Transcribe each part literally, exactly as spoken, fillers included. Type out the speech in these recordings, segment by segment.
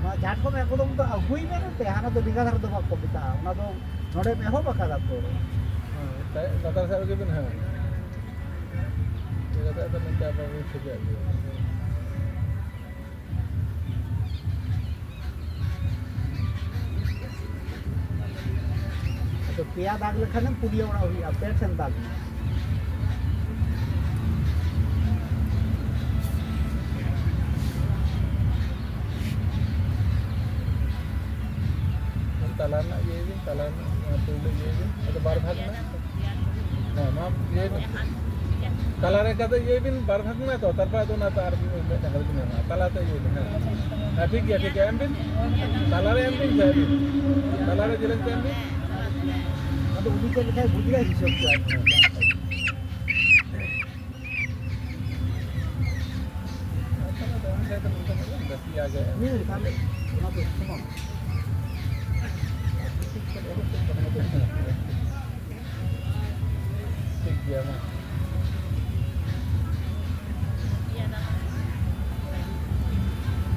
ᱱᱚᱣᱟ ᱡᱷᱟᱲᱠᱷᱚᱸᱰ ᱮᱠᱫᱚᱢ ᱫᱚ ᱟᱹᱜᱩᱭ ᱢᱮ ᱮᱱᱛᱮ, ᱦᱟᱱᱟ ᱫᱚ ᱰᱮᱸᱜᱟ ᱫᱷᱟᱨᱮ ᱫᱚ ᱵᱟᱠᱚ ᱢᱮᱛᱟᱜᱼᱟ, ᱚᱱᱟ ᱫᱚ ᱱᱚᱰᱮᱢ ᱮᱦᱚᱵ ᱟᱠᱟᱫᱟ ᱛᱚ᱾ ᱦᱮᱸ, ᱛᱟᱭ-, ᱞᱟᱛᱟᱨ ᱥᱮᱫ ᱨᱮᱜᱮ ᱵᱤᱱ, ᱦᱮᱸ᱾ ᱤᱱᱟᱹ ᱠᱟᱛᱮ ᱟᱫᱚ ᱱᱚᱛᱮ ᱟᱵᱟᱨ ᱵᱤᱱ ᱴᱷᱤᱠᱟᱹ ᱟᱹᱜᱩᱭᱟ᱾ ᱟᱫᱚ ᱯᱮᱭᱟ ᱫᱟᱜᱽ ᱞᱮᱠᱷᱟᱱᱮᱢ ᱯᱩᱱᱭᱟᱹ ᱚᱲᱟᱜ ᱦᱩᱭᱩᱜᱼᱟ, ᱯᱮ ᱴᱷᱮᱱ ᱫᱟᱜᱽ ᱢᱮ᱾ ᱛᱟᱞᱟ ᱨᱮᱱᱟᱜ ᱤᱭᱟᱹᱭ ᱵᱤᱱ, ᱛᱟᱞᱟ ᱨᱮᱱᱟᱜ ᱱᱚᱣᱟ ᱯᱳᱭᱞᱳ ᱤᱭᱟᱹᱭ ᱵᱤᱱ, ᱟᱫᱚ ᱵᱟᱨ ᱵᱷᱟᱜᱽ ᱢᱮ᱾ ᱦᱮᱸ, ᱱᱚᱣᱟ ᱤᱭᱟᱹᱭ ᱵᱤᱱ᱾ ᱛᱟᱞᱟ ᱨᱮ ᱠᱟᱛᱮ ᱤᱭᱟᱹᱭ ᱵᱤᱱ, ᱵᱟᱨ ᱵᱷᱟᱜᱽ ᱢᱮ ᱛᱚ, ᱛᱟᱨᱯᱚᱨ ᱟᱫᱚ ᱚᱱᱟ ᱛᱚ ᱟᱨ ᱢᱤᱫ ᱴᱟᱠᱟ ᱵᱤᱱ ᱮᱢᱟ᱾ ᱛᱟᱞᱟ ᱛᱮ ᱤᱭᱟᱹᱭ ᱵᱤᱱ, ᱦᱮᱸ᱾ ᱦᱮᱸ, ᱴᱷᱤᱠ ᱜᱮᱭᱟ, ᱴᱷᱤᱠ ᱜᱮᱭᱟ, ᱮᱢ ᱵᱤᱱ᱾ ᱛᱟᱞᱟ ᱨᱮ ᱮᱢ ᱵᱤᱱ ᱥᱮ, ᱮᱢ ᱵᱤᱱ᱾ ᱛᱟᱞᱟ ᱨᱮ ᱡᱮᱞᱮᱧ ᱛᱮ ᱮᱢ ᱵᱤᱱ᱾ ᱟᱫᱚ ᱩᱱᱤ ᱪᱮᱫ ᱞᱮᱠᱟᱭ ᱵᱩᱡᱽ ᱮᱫᱟ, ᱦᱤᱥᱟᱹᱵ ᱛᱮ ᱟᱨ ᱪᱮᱫ᱾ ᱱᱤᱭᱟᱹ ᱛᱟᱦᱞᱮ ᱚᱱᱟ ᱫᱚ ᱥᱚᱢᱟᱱ᱾ ᱴᱷᱤᱠ ᱜᱮᱭᱟ, ᱢᱟ᱾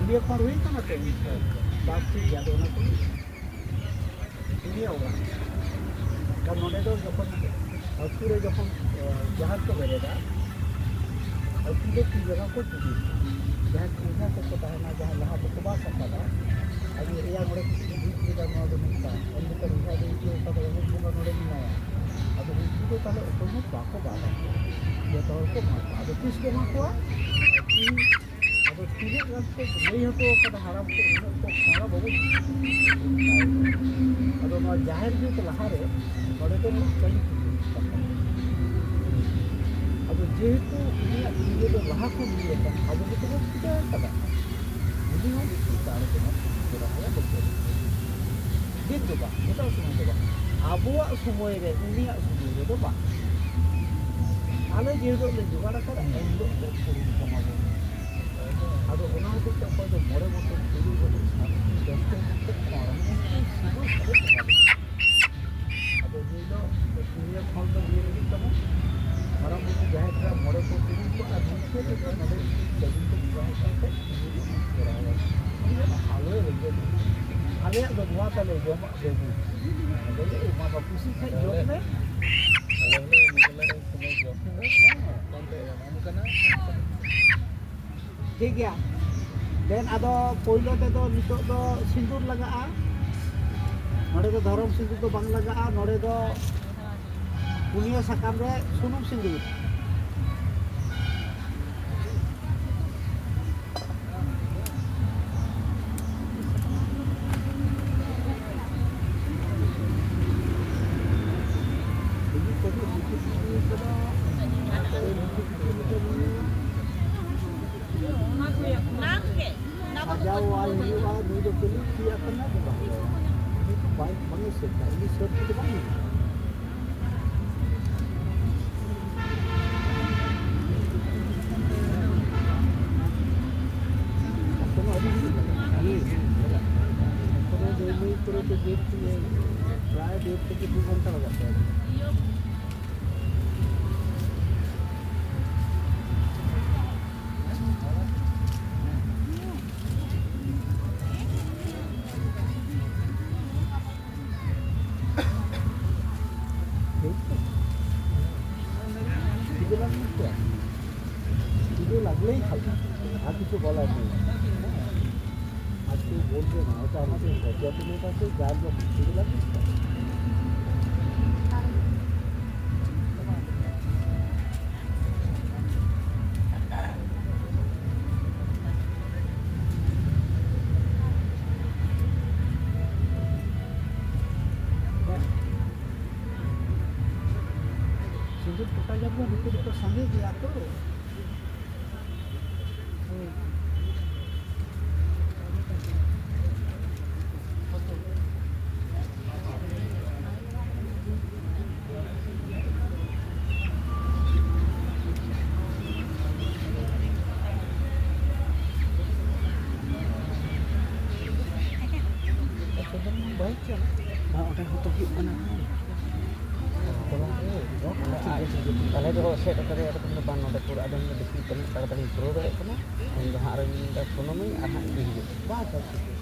ᱱᱤᱭᱟᱹ ᱯᱟᱨ ᱦᱩᱭ ᱠᱟᱱᱟ ᱛᱚ? ᱵᱟᱥ ᱴᱷᱤᱠ ᱜᱮᱭᱟ, ᱟᱫᱚ ᱚᱱᱟ ᱠᱚ ᱩᱱᱤᱭᱟᱜ ᱚᱲᱟᱜ᱾ ᱟᱨ ᱱᱚᱰᱮ ᱫᱚ ᱡᱚᱠᱷᱚᱱ ᱟᱹᱛᱩ ᱨᱮ ᱡᱚᱠᱷᱚᱱ, ᱮ, ᱡᱟᱦᱮᱨ ᱠᱚ ᱵᱮᱨᱮᱫᱟ, ᱟᱹᱛᱩ ᱫᱚ ᱛᱤ ᱡᱟᱸᱜᱟ ᱠᱚ ᱪᱩᱰᱤᱨᱟ᱾ ᱡᱟᱦᱟᱸᱭ ᱠᱚ ᱚᱡᱷᱟ ᱠᱚᱠᱚ ᱛᱟᱦᱮᱱᱟ, ᱡᱟᱦᱟᱸᱭ ᱞᱟᱦᱟ ᱛᱮᱠᱚ ᱵᱟᱥ ᱟᱠᱟᱫᱟ, ᱟᱵᱚ ᱮᱭᱟ ᱢᱚᱬᱮ ᱠᱚ ᱵᱩᱡᱽ ᱠᱮᱫᱟ ᱱᱚᱣᱟ ᱫᱚ ᱱᱚᱝᱠᱟ, ᱮᱱ ᱡᱚᱠᱷᱚᱱ ᱚᱡᱷᱟ ᱫᱚ ᱟᱹᱭᱠᱟᱹᱣ ᱠᱟᱫᱟ ᱵᱟᱵᱚᱱ ᱵᱚᱸᱜᱟ ᱱᱚᱰᱮ ᱢᱮᱱᱟᱭᱟ, ᱟᱫᱚ ᱩᱱᱠᱩ ᱫᱚ ᱛᱟᱦᱞᱮ ᱚᱠᱚᱭ ᱦᱚᱸ ᱵᱟᱠᱚ ᱵᱟᱫᱟ, ᱡᱚᱛᱚ ᱦᱚᱲ ᱠᱚ ᱮᱢᱟ ᱠᱚᱣᱟ᱾ ᱟᱫᱚ ᱛᱤᱥ ᱠᱚ ᱮᱢᱟ ᱠᱚᱣᱟ? ᱟᱫᱚ ᱛᱤᱱᱟᱹᱜ ᱜᱟᱱ ᱠᱚ ᱞᱟᱹᱭ ᱦᱚᱴᱚ ᱟᱠᱟᱫᱟ ᱦᱟᱲᱟᱢ ᱠᱚ, ᱩᱱᱟᱹᱜ ᱠᱚ ᱠᱷᱟᱣᱟ ᱵᱟᱵᱚ᱾ ᱟᱫᱚ ᱱᱚᱣᱟ ᱡᱟᱦᱮᱨ ᱡᱩᱛ ᱞᱟᱦᱟᱨᱮ ᱱᱚᱰᱮ ᱫᱚ ᱢᱤᱫ ᱠᱟᱹᱞᱤ ᱯᱩᱡᱟᱹ ᱦᱩᱭᱩᱜ ᱠᱟᱱᱟ᱾ ᱟᱫᱚ ᱡᱮᱦᱮᱛᱩ ᱩᱱᱤᱭᱟᱜ ᱯᱩᱡᱟᱹ ᱫᱚ ᱞᱟᱦᱟ ᱠᱷᱚᱱ ᱦᱩᱭ ᱟᱠᱟᱱᱟ, ᱟᱵᱚ ᱜᱮᱛᱚ ᱵᱚᱱ ᱯᱩᱡᱟᱹ ᱟᱠᱟᱫᱟ, ᱩᱱᱤ ᱦᱚᱸ ᱢᱤᱫᱴᱤᱡ ᱫᱟᱲᱮ ᱛᱮᱵᱚᱱ ᱯᱩᱡᱟᱹ ᱫᱟᱲᱮᱭᱟᱭᱟ, ᱵᱚᱱ ᱫᱤᱱ ᱫᱚ ᱵᱟᱝ, ᱮᱴᱟᱜ ᱥᱚᱢᱚᱭ ᱫᱚ ᱵᱟᱝ, ᱟᱵᱚᱣᱟᱜ ᱥᱚᱢᱚᱭ ᱨᱮ, ᱩᱱᱤᱭᱟᱜ ᱥᱚᱢᱚᱭ ᱨᱮᱫᱚ ᱵᱟᱝ᱾ ᱟᱞᱮ ᱡᱮ ᱦᱤᱞᱳᱜ ᱞᱮ ᱡᱚᱜᱟᱲ ᱟᱠᱟᱫᱟ, ᱮᱱ ᱦᱤᱞᱳᱜ ᱞᱮ ᱯᱩᱨᱩᱱ ᱠᱟᱢᱟ ᱵᱚᱱ᱾ ᱟᱫᱚ ᱚᱱᱟ ᱦᱚᱛᱮᱡ ᱛᱮ ᱚᱠᱚᱭ ᱫᱚ ᱢᱚᱬᱮ ᱵᱚᱪᱷᱚᱨ, ᱛᱩᱨᱩᱭ ᱵᱚᱪᱷᱚᱨ, ᱥᱟᱛ ᱵᱚᱪᱷᱚᱨ, ᱫᱚᱥ ᱵᱚᱪᱷᱚᱨ ᱠᱚ ᱠᱷᱚᱸᱰ, ᱢᱟᱱᱮ ᱥᱤᱢᱟᱹ ᱥᱟᱨᱮᱡ ᱮᱢᱟ ᱞᱮ᱾ ᱟᱫᱚ ᱱᱩᱭ ᱫᱚ ᱱᱤᱭᱟᱹ ᱠᱷᱚᱸᱰ ᱫᱚ ᱱᱤᱭᱟᱹ ᱞᱟᱹᱜᱤᱫ ᱛᱟᱵᱚᱱ, ᱢᱟᱨᱟᱝ ᱵᱩᱨᱩ, ᱡᱟᱦᱮᱨ ᱮᱨᱟ, ᱢᱚᱬᱮ ᱠᱚ ᱛᱩᱨᱩᱭ ᱠᱚ ᱟᱨ ᱱᱩᱠᱩ ᱠᱚ ᱱᱚᱰᱮ ᱞᱟᱹᱜᱤᱫ ᱠᱚ ᱵᱚᱸᱜᱟ ᱟᱞᱮ ᱨᱮᱸᱜᱮᱡ, ᱟᱞᱮᱭᱟᱜ ᱫᱚ ᱱᱚᱣᱟ ᱛᱟᱞᱮ ᱡᱚᱢᱟᱜ ᱵᱟᱹᱵᱩ᱾ ᱟᱫᱚ ᱞᱮ ᱮᱢᱟᱢᱟ, ᱠᱩᱥᱤ ᱠᱷᱟᱡ ᱡᱚᱢ ᱢᱮ᱾ ᱟᱞᱮ ᱦᱚᱸᱞᱮ ᱮᱢ ᱠᱟᱱᱟ, ᱠᱳᱱᱳ ᱡᱚᱢ ᱢᱮ᱾ ᱦᱮᱸ, ᱮᱢᱟᱢ ᱠᱟᱱᱟ᱾ ᱴᱷᱤᱠ ᱜᱮᱭᱟ᱾ ᱫᱮᱱ ᱟᱫᱚ ᱯᱳᱭᱞᱳ ᱛᱮᱫᱚ ᱱᱤᱛᱚᱜ ᱫᱚ ᱥᱤᱸᱫᱩᱨ ᱞᱟᱜᱟᱜᱼᱟ᱾ ᱱᱚᱰᱮ ᱫᱚ ᱫᱷᱚᱨᱚᱢ ᱥᱤᱸᱫᱩᱨ ᱫᱚ ᱵᱟᱝ ᱞᱟᱜᱟᱜᱼᱟ, ᱱᱚᱰᱮ ᱫᱚ ᱯᱩᱱᱭᱟᱹ ᱥᱟᱠᱟᱢ ᱨᱮ ᱥᱩᱱᱩᱢ ᱥᱤᱸᱫᱩᱨ᱾ ᱥᱟᱡᱟᱣ ᱟᱭ ᱦᱩᱭᱩᱜᱼᱟ, ᱱᱩᱭ ᱫᱚ ᱠᱷᱟᱹᱞᱤ ᱛᱤ ᱟᱛᱮ ᱱᱟᱜ ᱫᱚ ᱵᱟᱝ᱾ ᱩᱱᱤ ᱫᱚ ᱵᱟᱭ, ᱵᱟᱝ ᱮ ᱥᱟᱹᱛ ᱫᱟ, ᱩᱱᱤ ᱥᱟᱹᱛ ᱛᱮᱫᱚ ᱵᱟᱝ ᱦᱩᱭᱩᱜᱼᱟ᱾ ᱮᱠᱷᱚᱱᱳ ᱟᱹᱰᱤ ᱜᱷᱟᱹᱲᱤᱡ ᱞᱟᱜᱟᱜᱼᱟ᱾ ᱦᱩᱸ᱾ ᱮᱠᱷᱚᱱᱳ ᱱᱟᱹᱭ ᱱᱟᱹᱭ ᱠᱚᱨᱮ ᱫᱚ ᱰᱮᱲ ᱛᱷᱮᱠᱮ, ᱯᱨᱟᱭ ᱰᱮᱲ ᱛᱷᱮᱠᱮ ᱫᱩ ᱜᱷᱚᱱᱴᱟ ᱞᱟᱜᱟᱜ ᱛᱟᱭᱟ᱾ ठीक है? सीधे लगने क्या? सीधे लगले ही खाली, আর কিছু বলার নেই। আর কেউ বলবে না, ওটা আমাদের পর্যটনের কাছে যার যখন সুবিধা লাগে। ᱥᱤᱸᱫᱩᱨ ᱠᱚᱴᱟ ᱡᱟᱵ ᱫᱚ ᱱᱩᱠᱩ ᱫᱚᱠᱚ ᱥᱟᱸᱜᱮ ᱜᱮᱭᱟ ᱛᱚ᱾ ᱵᱟᱝ, ᱚᱸᱰᱮ ᱦᱚᱸᱛᱚ ᱦᱩᱭᱩᱜ ᱠᱟᱱᱟ᱾ ᱛᱟᱦᱚᱞᱮ ᱫᱚ ᱥᱮᱴ ᱠᱟᱫᱮᱭᱟ, ᱮᱴᱟᱜ ᱫᱚ ᱵᱟᱝ, ᱱᱚᱰᱮ ᱯᱩᱨᱟᱹ ᱟᱫᱚ ᱤᱧ ᱫᱚ ᱵᱮᱥᱤ ᱛᱤᱱᱟᱹᱜ ᱛᱟᱲᱟᱛᱟᱲᱤᱧ ᱯᱩᱨᱟᱹᱣ ᱫᱟᱲᱮᱭᱟᱜ ᱠᱟᱱᱟ, ᱤᱧ ᱫᱚ ᱦᱟᱸᱜ ᱟᱨᱚᱧ ᱯᱷᱳᱱ ᱟᱢᱟᱹᱧ ᱟᱨ ᱦᱟᱸᱜ ᱤᱧ ᱦᱤᱡᱩᱜᱼᱟ᱾ ᱵᱟᱝ, ᱵᱟᱝ, ᱴᱷᱤᱠ ᱜᱮᱭᱟ᱾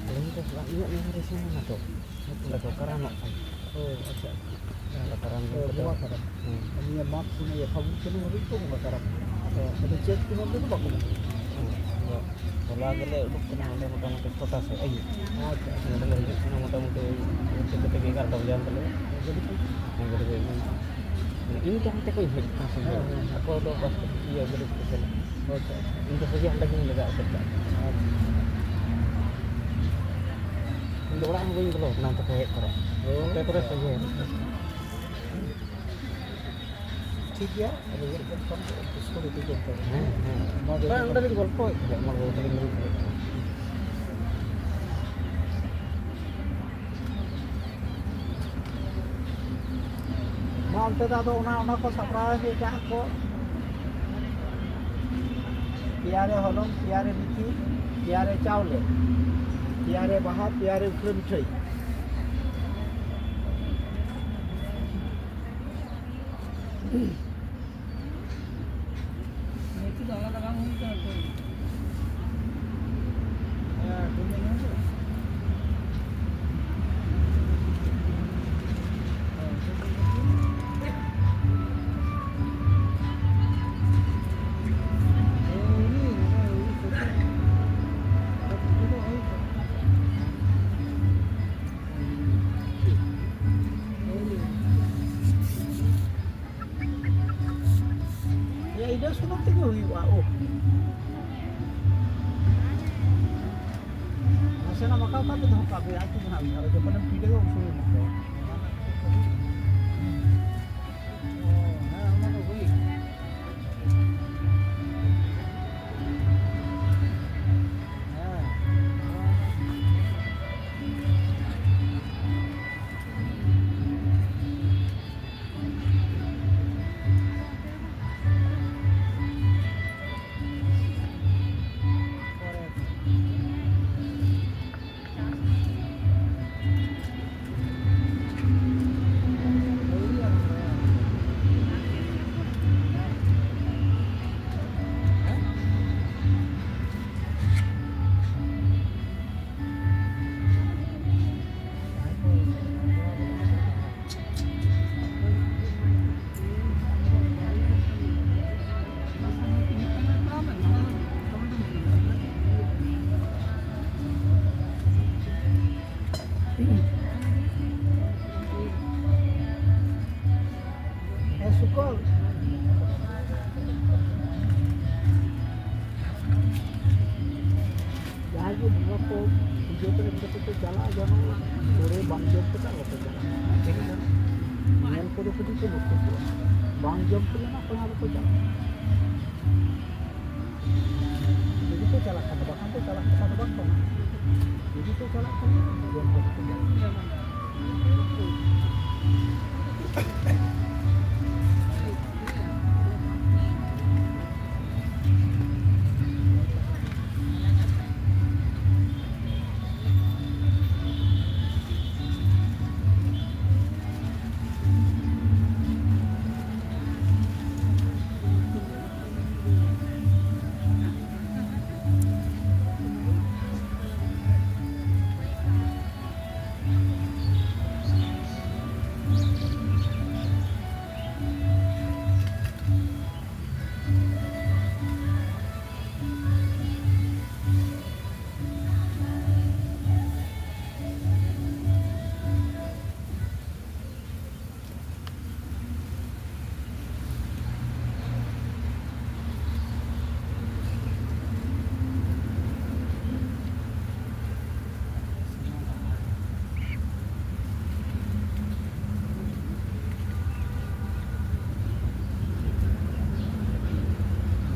ᱟᱹᱞᱤᱧ ᱫᱚ ᱤᱧᱟᱹᱜ ᱱᱚᱣᱟ ᱨᱮ ᱥᱮᱱ ᱞᱮᱱᱟ ᱛᱚ, ᱚᱸᱰᱮ ᱠᱚ ᱠᱟᱨᱟᱢᱚᱜ ᱠᱟᱱᱟ᱾ ᱚ, ᱟᱪᱪᱷᱟ, ᱟᱪᱪᱷᱟ᱾ ᱚᱱᱟ ᱠᱟᱨᱟᱢ ᱧᱮᱞ ᱚ, ᱠᱟᱛᱮ ᱵᱚᱸᱜᱟ ᱠᱟᱨᱟᱢ᱾ ᱦᱮᱸ᱾ ᱱᱤᱭᱟᱹ ᱢᱟᱜᱽ ᱥᱚᱢᱚᱭ ᱜᱮ, ᱯᱷᱟᱹᱜᱩᱱ ᱪᱟᱸᱫᱳ ᱦᱟᱹᱵᱤᱡ ᱠᱚ ᱵᱚᱸᱜᱟ ᱠᱟᱨᱟᱢ᱾ ᱟᱫᱚ ᱪᱟᱹᱛ ᱠᱩᱱᱟᱹᱢᱤ ᱨᱮᱫᱚ ᱵᱟᱠᱚ ᱵᱚᱸᱜᱟ᱾ ᱦᱮᱸ᱾ ᱟᱫᱚ ᱦᱚᱞᱟ ᱜᱮᱞᱮ ᱩᱰᱩᱠ ᱠᱟᱱᱟ ᱚᱸᱰᱮ ᱢᱚᱴᱟᱢᱩᱴᱤ ᱪᱷᱚᱴᱟ ᱥᱮᱫ ᱟᱹᱭᱩᱵ᱾ ᱟᱪᱪᱷᱟ, ᱟᱪᱪᱷᱟ᱾ ᱱᱚᱸᱰᱮ ᱞᱮ ᱦᱤᱡᱩᱜ ᱠᱟᱱᱟ ᱢᱚᱴᱟᱢᱩᱴᱤ ᱳᱭ ᱪᱮᱫ ᱠᱚᱛᱮ ᱜᱮ ᱮᱜᱟᱨᱚᱴᱟ ᱵᱟᱡᱟᱣᱮᱱ ᱛᱟᱞᱮᱭᱟ᱾ ᱜᱟᱹᱰᱤ ᱠᱚ? ᱦᱮᱸ, ᱜᱟᱹᱰᱤ ᱠᱚ ᱤᱫᱤ᱾ ᱢᱟᱱᱮ ᱤᱧ ᱫᱚ ᱦᱟᱱᱛᱮ ᱠᱷᱚᱱ ᱤᱧ ᱦᱮᱡ ᱟᱠᱟᱱᱟ ᱥᱚᱡᱷᱮ᱾ ᱦᱮᱸ, ᱦᱮᱸ, ᱦᱮᱸ᱾ ᱟᱠᱚ ᱫᱚ ᱵᱟᱥ ᱠᱚ ᱤᱭᱟᱹ ᱜᱟᱹᱰᱤ ᱛᱮᱠᱚ ᱪᱟᱞᱟᱜᱼᱟ᱾ ᱟᱪᱪᱷᱟ, ᱟᱪᱪᱷᱟ᱾ ᱤᱧ ᱫᱚ ᱥᱚᱡᱷᱮ ᱦᱟᱸᱰᱮ ᱠᱷᱚᱱᱤᱧ ᱞᱟᱜᱟ ᱩᱛᱟᱹᱨ ᱠᱟᱜᱼᱟ᱾ ᱟᱪᱪᱷᱟ᱾ ᱤᱧ ᱫᱚ ᱚᱲᱟᱜ ᱦᱚᱸ ᱵᱟᱹᱧ ᱵᱚᱞᱚ ᱠᱟᱱᱟ ᱦᱟᱱᱛᱮ ᱠᱷᱚᱱ ᱦᱮᱡ ᱠᱟᱛᱮ᱾ ᱚ᱾ ᱦᱟᱱᱛᱮ ᱠᱚᱨᱮ ᱥᱚᱡᱷᱮ᱾ ᱴᱷᱤᱠ ᱜᱮᱭᱟ, ᱟᱫᱚ ᱦᱮᱡ ᱞᱮᱱᱠᱷᱟᱱ ᱫᱚ ᱠᱤᱪᱷᱩ ᱜᱷᱟᱹᱲᱤᱡ ᱫᱚ ᱪᱚᱞᱛᱮ ᱦᱮᱸ, ᱦᱮᱸ᱾ ᱵᱟᱝ, ᱵᱟᱝ, ᱚᱸᱰᱮ ᱞᱤᱧ ᱜᱚᱞᱯᱚᱭᱮᱫ ᱛᱟᱦᱮᱸᱫ, ᱚᱱᱟ ᱜᱚᱞᱯᱚ ᱞᱤᱧ ᱫᱩᱲᱩᱵ ᱠᱟᱱᱟ᱾ ᱢᱟ, ᱚᱱᱛᱮ ᱫᱚ ᱟᱫᱚ ᱚᱱᱟ, ᱚᱱᱟ ᱠᱚ ᱥᱟᱯᱲᱟᱣ ᱜᱮ ᱮᱴᱟᱜ ᱠᱚ᱾ ᱯᱮᱭᱟ ᱨᱮ ᱦᱚᱞᱚᱝ, ᱯᱮᱭᱟ ᱨᱮ ᱢᱤᱛᱷᱤ, ᱯᱮᱭᱟ ᱨᱮ ᱪᱟᱣᱞᱮ, ᱯᱮᱭᱟ ᱨᱮ ᱵᱟᱦᱟ, ᱯᱮᱭᱟ ᱨᱮ ᱩᱠᱷᱲᱟᱹ ᱢᱤᱴᱷᱟᱹᱭ᱾ ᱱᱤᱛᱚᱜ ᱫᱚ ᱟᱞᱟᱫᱟ ᱵᱟᱝ ᱦᱩᱭ ᱠᱟᱱᱟ ᱛᱚ᱾ ᱦᱮᱸ, ᱰᱩᱢᱵᱩ ᱧᱩ ᱫᱚ᱾ ᱮᱭᱟ, ᱤᱱᱟᱹ ᱥᱩᱱᱩᱢ ᱛᱮᱜᱮ ᱦᱩᱭᱩᱜᱼᱟ᱾ ᱳ, ᱱᱟᱥᱮᱱᱟᱜ ᱢᱟᱠᱷᱟᱣ ᱠᱟᱜ ᱯᱮ, ᱫᱚᱦᱚ ᱠᱟᱜ ᱯᱮ, ᱟᱨ ᱪᱮᱫ ᱦᱟᱸᱜ ᱦᱩᱭᱩᱜᱼᱟ? ᱡᱚᱠᱷᱚᱱᱮᱢ ᱯᱤᱴᱷᱟᱹᱭᱟ, ᱩᱱ ᱥᱚᱢᱚᱭ ᱢᱟᱠᱷᱟᱣᱟ᱾ ᱚ, ᱦᱮᱸ, ᱚᱱᱟ ᱫᱚ ᱦᱩᱭ᱾ ᱦᱮᱸ᱾ ᱥᱩᱠᱚᱞ᱾ ᱡᱟᱦᱟᱸᱭ ᱜᱮ ᱵᱚᱸᱜᱟ ᱠᱚ ᱯᱩᱡᱟᱹ ᱠᱚ ᱮᱢ ᱠᱟᱛᱮ ᱠᱚ ᱪᱟᱞᱟᱜᱼᱟ, ᱡᱮᱱᱚ ᱥᱚᱲᱮ ᱵᱟᱝ ᱡᱚᱢ ᱠᱟᱛᱮ ᱟᱞᱚ ᱠᱚ ᱪᱟᱞᱟᱜᱼᱟ᱾ ᱧᱮᱞ ᱠᱚᱫᱚ ᱠᱟᱹᱴᱤᱡ ᱠᱚ ᱵᱚᱛᱚᱨ ᱠᱚᱣᱟ, ᱵᱟᱝ ᱡᱚᱢ ᱠᱚ ᱢᱮᱱᱟ, ᱚᱠᱚᱭ ᱦᱚᱸ ᱟᱞᱚ ᱠᱚ ᱪᱟᱞᱟᱜᱼᱟ᱾ ᱡᱩᱫᱤ ᱠᱚ ᱪᱟᱞᱟᱜ ᱠᱷᱟᱱ ᱫᱚ, ᱵᱟᱠᱷᱟᱱ ᱫᱚ ᱪᱟᱞᱟᱜ ᱠᱟᱛᱷᱟ ᱫᱚ ᱵᱟᱝ ᱠᱟᱱᱟ᱾ ᱡᱩᱫᱤ ᱠᱚ ᱪᱟᱞᱟᱜ ᱠᱷᱟᱱ ᱫᱚ ᱡᱚᱢ ᱠᱟᱛᱮ ᱠᱚ ᱪᱟᱞᱟᱜᱼᱟ᱾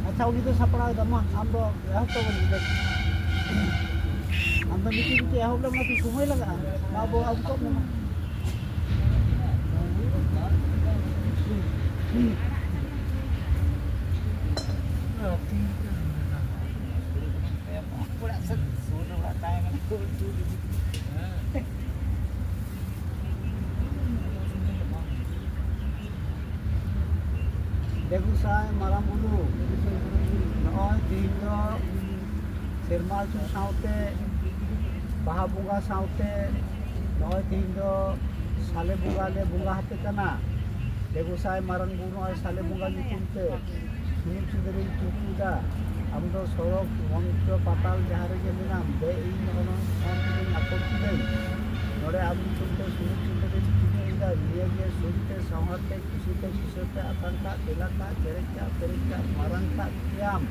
ᱟᱪᱪᱷᱟ, ᱩᱱᱤ ᱫᱚ ᱥᱟᱯᱲᱟᱣ ᱮᱫᱟ, ᱢᱟ, ᱟᱢ ᱫᱚ ᱮᱦᱚᱵ ᱛᱟᱵᱚᱱ ᱢᱮ᱾ ᱟᱢ ᱫᱚ ᱢᱤᱴᱤᱝ ᱠᱚ ᱮᱦᱚᱵ ᱞᱮᱱ ᱠᱷᱟᱱ ᱥᱚᱢᱚᱭ ᱞᱟᱜᱟᱜᱼᱟ, ᱢᱟ, ᱟᱵᱚ ᱟᱹᱜᱩ ᱠᱟᱜ ᱢᱮ, ᱢᱟ᱾ ᱚᱲᱟᱜ ᱥᱮᱫ ᱥᱩᱨ ᱨᱮ ᱚᱲᱟᱜ ᱛᱟᱦᱮᱸ ᱠᱟᱱᱟ, ᱥᱩᱨ ᱨᱮ᱾ ᱫᱮᱵᱩ ᱥᱟᱭ ᱢᱟᱨᱟᱝ ᱵᱩᱨᱩ, ᱱᱚᱜᱼᱚᱭ ᱛᱮᱦᱮᱧ ᱫᱚ ᱥᱮᱨᱢᱟ ᱟᱹᱪᱩᱨ ᱥᱟᱶᱛᱮ, ᱵᱟᱦᱟ ᱵᱚᱸᱜᱟ ᱥᱟᱶᱛᱮ, ᱱᱚᱜᱼᱚᱭ ᱛᱮᱦᱮᱧ ᱫᱚ ᱥᱟᱞᱮ ᱵᱚᱸᱜᱟ ᱞᱮ ᱵᱚᱸᱜᱟ ᱟᱯᱮ ᱠᱟᱱᱟ᱾ ᱫᱮᱵᱩ ᱥᱟᱭ ᱢᱟᱨᱟᱝ ᱵᱩᱨᱩ ᱟᱨ ᱥᱟᱞᱮ ᱵᱚᱸᱜᱟ ᱧᱩᱛᱩᱢ ᱛᱮ ᱥᱩᱱᱩᱢ ᱥᱤᱸᱫᱩᱨᱤᱧ ᱴᱩᱰᱩᱭᱮᱫᱟ᱾ ᱟᱢ ᱫᱚ ᱥᱚᱲᱚᱠ, ᱢᱚᱱᱫᱨᱚ, ᱯᱟᱛᱟᱞ ᱡᱟᱦᱟᱸ ᱨᱮᱜᱮ ᱢᱮᱱᱟᱢ, ᱫᱮ, ᱤᱧ ᱱᱚᱜᱼᱚ ᱱᱚᱣᱟ ᱯᱷᱳᱱ ᱛᱮᱜᱮᱧ ᱟᱠᱚᱴ ᱠᱤᱫᱟᱹᱧ᱾ ᱱᱚᱰᱮ ᱟᱢ ᱧᱩᱛᱩᱢ ᱛᱮ ᱥᱩᱱᱩᱢ ᱥᱤᱸᱫᱩᱨᱤᱧ ᱴᱩᱰᱩᱭᱮᱫᱟ᱾ ᱱᱤᱭᱟᱹᱜᱮ ᱥᱩᱠᱛᱮ ᱥᱟᱶᱦᱟᱨᱛᱮ ᱠᱩᱥᱤᱛᱮ ᱠᱩᱥᱟᱹᱞᱛᱮ ᱟᱛᱟᱝ ᱠᱟᱜ ᱛᱮᱞᱟ ᱠᱟᱜ ᱪᱮᱨᱮᱡ ᱠᱟᱜ ᱯᱮᱨᱮᱡ ᱠᱟᱜ ᱢᱟᱨᱟᱝ ᱠᱟᱜ ᱠᱮᱭᱟᱢ᱾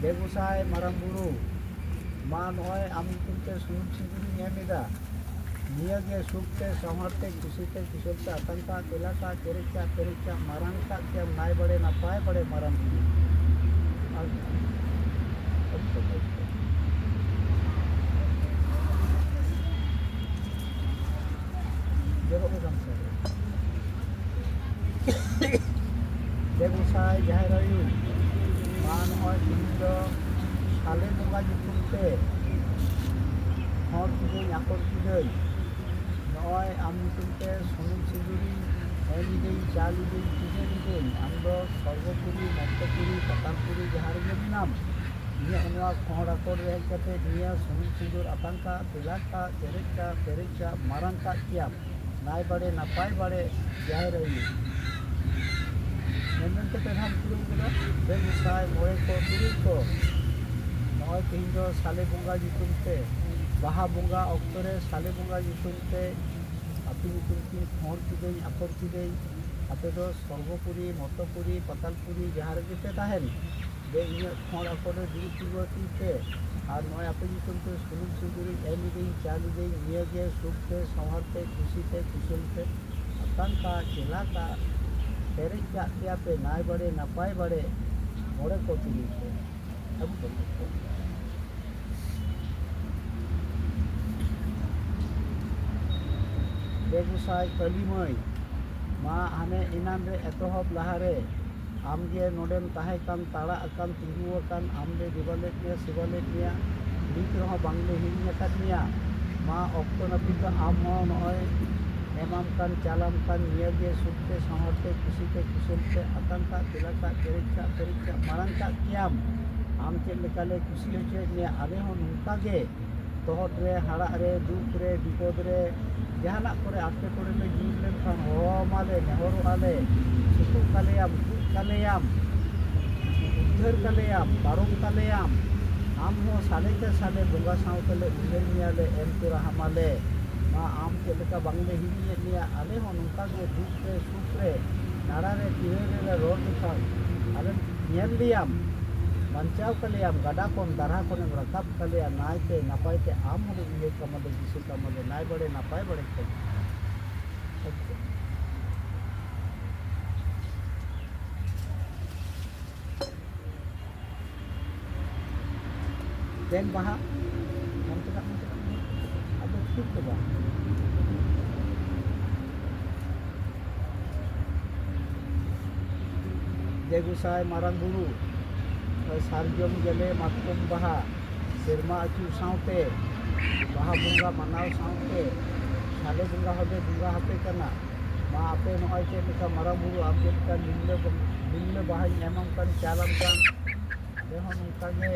ᱫᱮ ᱜᱚᱸᱥᱟᱭ ᱢᱟᱨᱟᱝ ᱵᱩᱨᱩ, ᱢᱟ ᱱᱚᱜᱼᱚᱭ ᱟᱢ ᱧᱩᱛᱩᱢ ᱛᱮ ᱥᱩᱱᱩᱢ ᱥᱤᱸᱫᱩᱨᱤᱧ ᱮᱢ ᱮᱫᱟ᱾ ᱱᱤᱭᱟᱹᱜᱮ ᱥᱩᱠᱛᱮ ᱥᱟᱶᱦᱟᱨᱛᱮ ᱠᱩᱥᱤᱛᱮ ᱠᱩᱥᱟᱹᱞᱛᱮ ᱟᱛᱟᱝ ᱠᱟᱜ ᱛᱮᱞᱟ ᱠᱟᱜ ᱪᱮᱨᱮᱡ ᱠᱟᱜ ᱯᱮᱨᱮᱡ ᱠᱟᱜ ᱢᱟᱨᱟᱝ ᱠᱟᱜ ᱠᱮᱭᱟᱢ ᱱᱟᱭ ᱵᱟᱲᱮ ᱱᱟᱯᱟᱭ ᱵᱟᱲᱮ ᱢᱟᱨᱟᱝ ᱵᱩᱨᱩ᱾ ᱟᱨ ᱡᱚᱨᱚᱜ ᱜᱮ ᱵᱟᱝ ᱥᱟᱰᱮ᱾ ᱫᱮ ᱜᱚᱸᱥᱟᱭ ᱡᱟᱦᱮᱨ ᱟᱭᱳ, ᱢᱟ ᱱᱚᱜᱼᱚᱭ ᱛᱮᱦᱮᱧ ᱫᱚ ᱥᱟᱞᱮ ᱵᱚᱸᱜᱟ ᱧᱩᱛᱩᱢ ᱛᱮ ᱦᱚᱲ ᱠᱤᱫᱟᱹᱧ ᱟᱠᱚᱨ ᱠᱤᱫᱟᱹᱧ᱾ ᱱᱚᱜᱼᱚᱭ ᱟᱢ ᱧᱩᱛᱩᱢ ᱛᱮ ᱥᱩᱱᱩᱢ ᱥᱤᱸᱫᱩᱨᱤᱧ ᱮᱢ ᱤᱫᱟᱹᱧ, ᱪᱟᱞ ᱤᱫᱟᱹᱧ, ᱯᱩᱡᱟᱹ ᱤᱫᱟᱹᱧ᱾ ᱟᱢ ᱫᱚ ᱥᱚᱨᱜᱚᱯᱩᱨᱤ, ᱢᱚᱨᱛᱚᱯᱩᱨᱤ, ᱯᱟᱛᱟᱞᱯᱩᱨᱤ ᱡᱟᱦᱟᱸ ᱨᱮᱜᱮ ᱢᱮᱱᱟᱢ, ᱤᱧᱟᱹᱜ ᱱᱚᱣᱟ ᱠᱷᱚᱸᱰ ᱟᱠᱚᱨ ᱨᱮ ᱦᱮᱡ ᱠᱟᱛᱮ ᱱᱤᱭᱟᱹ ᱥᱩᱱᱩᱢ ᱥᱤᱸᱫᱩᱨ ᱟᱛᱟᱝ ᱠᱟᱜ, ᱛᱮᱞᱟ ᱠᱟᱜ, ᱪᱮᱨᱮᱡ ᱠᱟᱜ, ᱯᱮᱨᱮᱡ ᱠᱟᱜ, ᱢᱟᱨᱟᱝ ᱠᱟᱜ ᱠᱮᱭᱟᱢ᱾ ᱱᱟᱭ ᱵᱟᱲᱮ ᱱᱟᱯᱟᱭ ᱵᱟᱲᱮ ᱡᱟᱦᱮᱨ ᱟᱭᱳ᱾ ᱢᱮᱱᱢᱮᱱ ᱛᱮ ᱯᱮ ᱫᱷᱟᱣ ᱯᱩᱨᱟᱹᱣ ᱠᱮᱫᱟ᱾ ᱫᱮ ᱜᱚᱸᱥᱟᱭ ᱢᱚᱬᱮ ᱠᱚ ᱛᱩᱨᱩᱭ ᱠᱚ, ᱱᱚᱜᱼᱚᱭ ᱛᱮᱦᱮᱧ ᱫᱚ ᱥᱟᱞᱮ ᱵᱚᱸᱜᱟ ᱧᱩᱛᱩᱢ ᱛᱮ, ᱵᱟᱦᱟ ᱵᱚᱸᱜᱟ ᱚᱠᱛᱚ ᱨᱮ ᱥᱟᱞᱮ ᱵᱚᱸᱜᱟ ᱧᱩᱛᱩᱢ ᱛᱮ ᱟᱯᱮ ᱧᱩᱛᱩᱢ ᱛᱤᱧ ᱠᱷᱚᱸᱰ ᱠᱤᱫᱟᱹᱧ, ᱟᱠᱚᱨ ᱠᱤᱫᱟᱹᱧ᱾ ᱟᱯᱮ ᱫᱚ ᱥᱚᱨᱜᱚᱯᱩᱨᱤ, ᱢᱚᱨᱛᱚᱯᱩᱨᱤ, ᱯᱟᱛᱟᱞᱯᱩᱨᱤ ᱡᱟᱦᱟᱸ ᱨᱮᱜᱮ ᱯᱮ ᱛᱟᱦᱮᱱ, ᱫᱮ ᱤᱧᱟᱹᱜ ᱠᱷᱚᱸᱰ ᱟᱠᱚᱨ ᱨᱮ ᱫᱩᱲᱩᱵ ᱛᱤᱸᱜᱩ ᱟᱹᱛᱤᱧ ᱯᱮ᱾ ᱟᱨ ᱱᱚᱜᱼᱚᱭ ᱟᱯᱮ ᱧᱩᱛᱩᱢ ᱛᱮ ᱥᱩᱱᱩᱢ ᱥᱤᱸᱫᱩᱨᱤᱧ ᱮᱢ ᱤᱫᱟᱹᱧ, ᱪᱟᱞ ᱤᱫᱟᱹᱧ, ᱱᱤᱭᱟᱹ ᱜᱮ ᱥᱩᱠ ᱛᱮ, ᱥᱟᱶᱦᱟᱨ ᱛᱮ, ᱠᱩᱥᱤ ᱛᱮ, ᱠᱩᱥᱟᱹᱞ ᱛᱮ ᱟᱛᱟᱝ ᱠᱟᱜ, ᱪᱮᱞᱟ ᱠᱟᱜ, ᱯᱮᱨᱮᱡ ᱠᱟᱜ ᱯᱮᱭᱟ ᱯᱮ ᱱᱟᱭ ᱵᱟᱲᱮ ᱱᱟᱯᱟᱭ ᱵᱟᱲᱮ ᱢᱚᱬᱮ ᱠᱚ ᱛᱩᱨᱩᱭ ᱠᱚ᱾ ᱟᱹᱜᱩ ᱠᱟᱜ ᱯᱮ᱾ ᱫᱮ ᱜᱚᱸᱥᱟᱭ ᱠᱟᱹᱞᱤ ᱢᱟᱹᱭ, ᱢᱟ ᱦᱟᱱᱮ ᱮᱱᱟᱱ ᱨᱮ ᱮᱛᱚᱦᱚᱵ ᱞᱟᱦᱟᱨᱮ ᱟᱢᱜᱮ ᱱᱚᱰᱮᱢ ᱛᱟᱦᱮᱸ ᱠᱟᱱ, ᱛᱟᱲᱟᱜ ᱟᱠᱟᱱ, ᱛᱤᱸᱜᱩ ᱟᱠᱟᱱ, ᱟᱢᱞᱮ ᱫᱮᱵᱟ ᱞᱮᱫ ᱢᱮᱭᱟ, ᱥᱮᱵᱟ ᱞᱮᱫ ᱢᱮᱭᱟ, ᱱᱤᱛ ᱨᱮᱦᱚᱸ ᱵᱟᱝᱞᱮ ᱦᱤᱲᱤᱧ ᱟᱠᱟᱫ ᱢᱮᱭᱟ᱾ ᱢᱟ ᱚᱠᱛᱚ ᱱᱟᱹᱯᱤᱛ ᱫᱚ ᱟᱢ ᱦᱚᱸ ᱱᱚᱜᱼᱚᱭ ᱮᱢᱟᱢ ᱠᱟᱱ, ᱪᱟᱞᱟᱢ ᱠᱟᱱ, ᱱᱤᱭᱟᱹᱜᱮ ᱥᱩᱠ ᱛᱮ, ᱥᱟᱶᱦᱟᱨ ᱛᱮ, ᱠᱩᱥᱤ ᱛᱮ, ᱠᱩᱥᱟᱹᱞ ᱛᱮ, ᱟᱛᱟᱝ ᱠᱟᱜ, ᱛᱮᱞᱟ ᱠᱟᱜ, ᱯᱮᱨᱮᱡ ᱠᱟᱜ, ᱯᱮᱨᱮᱡ ᱠᱟᱜ, ᱢᱟᱨᱟᱝ ᱠᱟᱜ ᱠᱮᱭᱟᱢ᱾ ᱟᱢ ᱪᱮᱫ ᱞᱮᱠᱟᱞᱮ ᱠᱩᱥᱤ ᱦᱚᱪᱚᱭᱮᱫ ᱢᱮᱭᱟ, ᱟᱞᱮ ᱦᱚᱸ ᱱᱚᱝᱠᱟ ᱜᱮ ᱛᱚᱦᱚᱫ ᱨᱮ, ᱦᱟᱲᱟᱜ ᱨᱮ, ᱫᱩᱠ ᱨᱮ, ᱵᱤᱯᱚᱫ ᱨᱮ, ᱡᱟᱦᱟᱱᱟᱜ ᱠᱚᱨᱮ ᱟᱯᱮ ᱠᱚᱨᱮ ᱞᱮ ᱧᱩᱨ ᱞᱮᱱᱠᱷᱟᱱ ᱦᱚᱦᱚᱣᱟᱢᱟᱞᱮ, ᱱᱮᱦᱚᱨᱚᱜᱼᱟ ᱞᱮ, ᱥᱩᱛᱩᱜ ᱠᱟᱞᱮᱭᱟᱢ, ᱛᱩᱫ ᱠᱟᱞᱮᱭᱟᱢ, ᱩᱫᱽᱫᱷᱟᱹᱨ ᱠᱟᱞᱮᱭᱟᱢ, ᱯᱟᱨᱚᱢ ᱠᱟᱞᱮᱭᱟᱢ᱾ ᱟᱢ ᱦᱚᱸ ᱥᱟᱞᱮ ᱛᱮ ᱥᱟᱞᱮ ᱵᱚᱸᱜᱟ ᱥᱟᱶ ᱛᱮᱞᱮ ᱩᱭᱦᱟᱹᱨ ᱢᱮᱭᱟ ᱞᱮ, ᱮᱢ ᱛᱚᱨᱟ ᱦᱟᱢᱟᱞᱮ᱾ ᱟᱢ ᱪᱮᱫ ᱞᱮᱠᱟ ᱵᱟᱝᱞᱮ ᱦᱤᱲᱤᱧᱮᱫ ᱢᱮᱭᱟ, ᱟᱞᱮ ᱦᱚᱸ ᱱᱚᱝᱠᱟ ᱜᱮ ᱫᱩᱠ ᱨᱮ ᱥᱩᱠ ᱨᱮ ᱱᱟᱲᱟ ᱨᱮ ᱯᱤᱲᱟᱹ ᱨᱮᱞᱮ ᱨᱚᱲ ᱞᱮᱠᱷᱟᱱ ᱟᱞᱮ ᱧᱮᱞ ᱞᱮᱭᱟᱢ, ᱵᱟᱧᱪᱟᱣ ᱠᱟᱞᱮᱭᱟᱢ, ᱜᱟᱰᱟ ᱠᱷᱚᱱ ᱫᱟᱨᱦᱟ ᱠᱷᱚᱱᱮᱢ ᱨᱟᱠᱟᱵ ᱠᱟᱞᱮᱭᱟ ᱱᱟᱭᱛᱮ ᱱᱟᱯᱟᱭ ᱛᱮ, ᱟᱢ ᱦᱚᱸᱞᱮ ᱩᱭᱦᱟᱹᱨ ᱠᱟᱢᱟ ᱞᱮ ᱫᱤᱥᱟᱹ ᱠᱟᱢᱟ ᱞᱮ ᱱᱟᱭ ᱵᱟᱲᱮ ᱱᱟᱯᱟᱭ ᱵᱟᱲᱮ ᱠᱷᱚᱱ᱾ ᱫᱮᱱ ᱵᱟᱦᱟ, ᱚᱱᱛᱮᱱᱟᱜ ᱢᱚᱛᱞᱚᱵ ᱟᱫᱚ ᱴᱷᱤᱠ ᱫᱚ ᱵᱟᱝ᱾ ᱡᱮ ᱜᱚᱸᱥᱟᱭ ᱢᱟᱨᱟᱝ ᱵᱩᱨᱩ, ᱥᱟᱨᱡᱚᱢ ᱜᱮᱞᱮ ᱢᱟᱛᱠᱚᱢ ᱵᱟᱦᱟ ᱥᱮᱨᱢᱟ ᱟᱹᱪᱩᱨ ᱥᱟᱶᱛᱮ ᱵᱟᱦᱟ ᱵᱚᱸᱜᱟ ᱢᱟᱱᱟᱣ ᱥᱟᱶᱛᱮ ᱥᱟᱞᱮ ᱵᱚᱸᱜᱟ ᱦᱚᱸᱞᱮ ᱵᱚᱸᱜᱟ ᱟᱯᱮ ᱠᱟᱱᱟ᱾ ᱢᱟ ᱟᱯᱮ ᱱᱚᱜᱼᱚᱭ ᱪᱮᱫ ᱞᱮᱠᱟ ᱢᱟᱨᱟᱝ ᱵᱩᱨᱩ ᱟᱢ ᱪᱮᱫ ᱞᱮᱠᱟ ᱞᱤᱞᱞᱟᱹ ᱵᱚ-, ᱞᱤᱞᱞᱟᱹ ᱵᱟᱦᱟᱧ ᱮᱢᱟᱢ ᱠᱟᱱ ᱪᱟᱞᱟᱢ ᱠᱟᱱ, ᱟᱞᱮ ᱦᱚᱸ ᱱᱚᱝᱠᱟ ᱜᱮ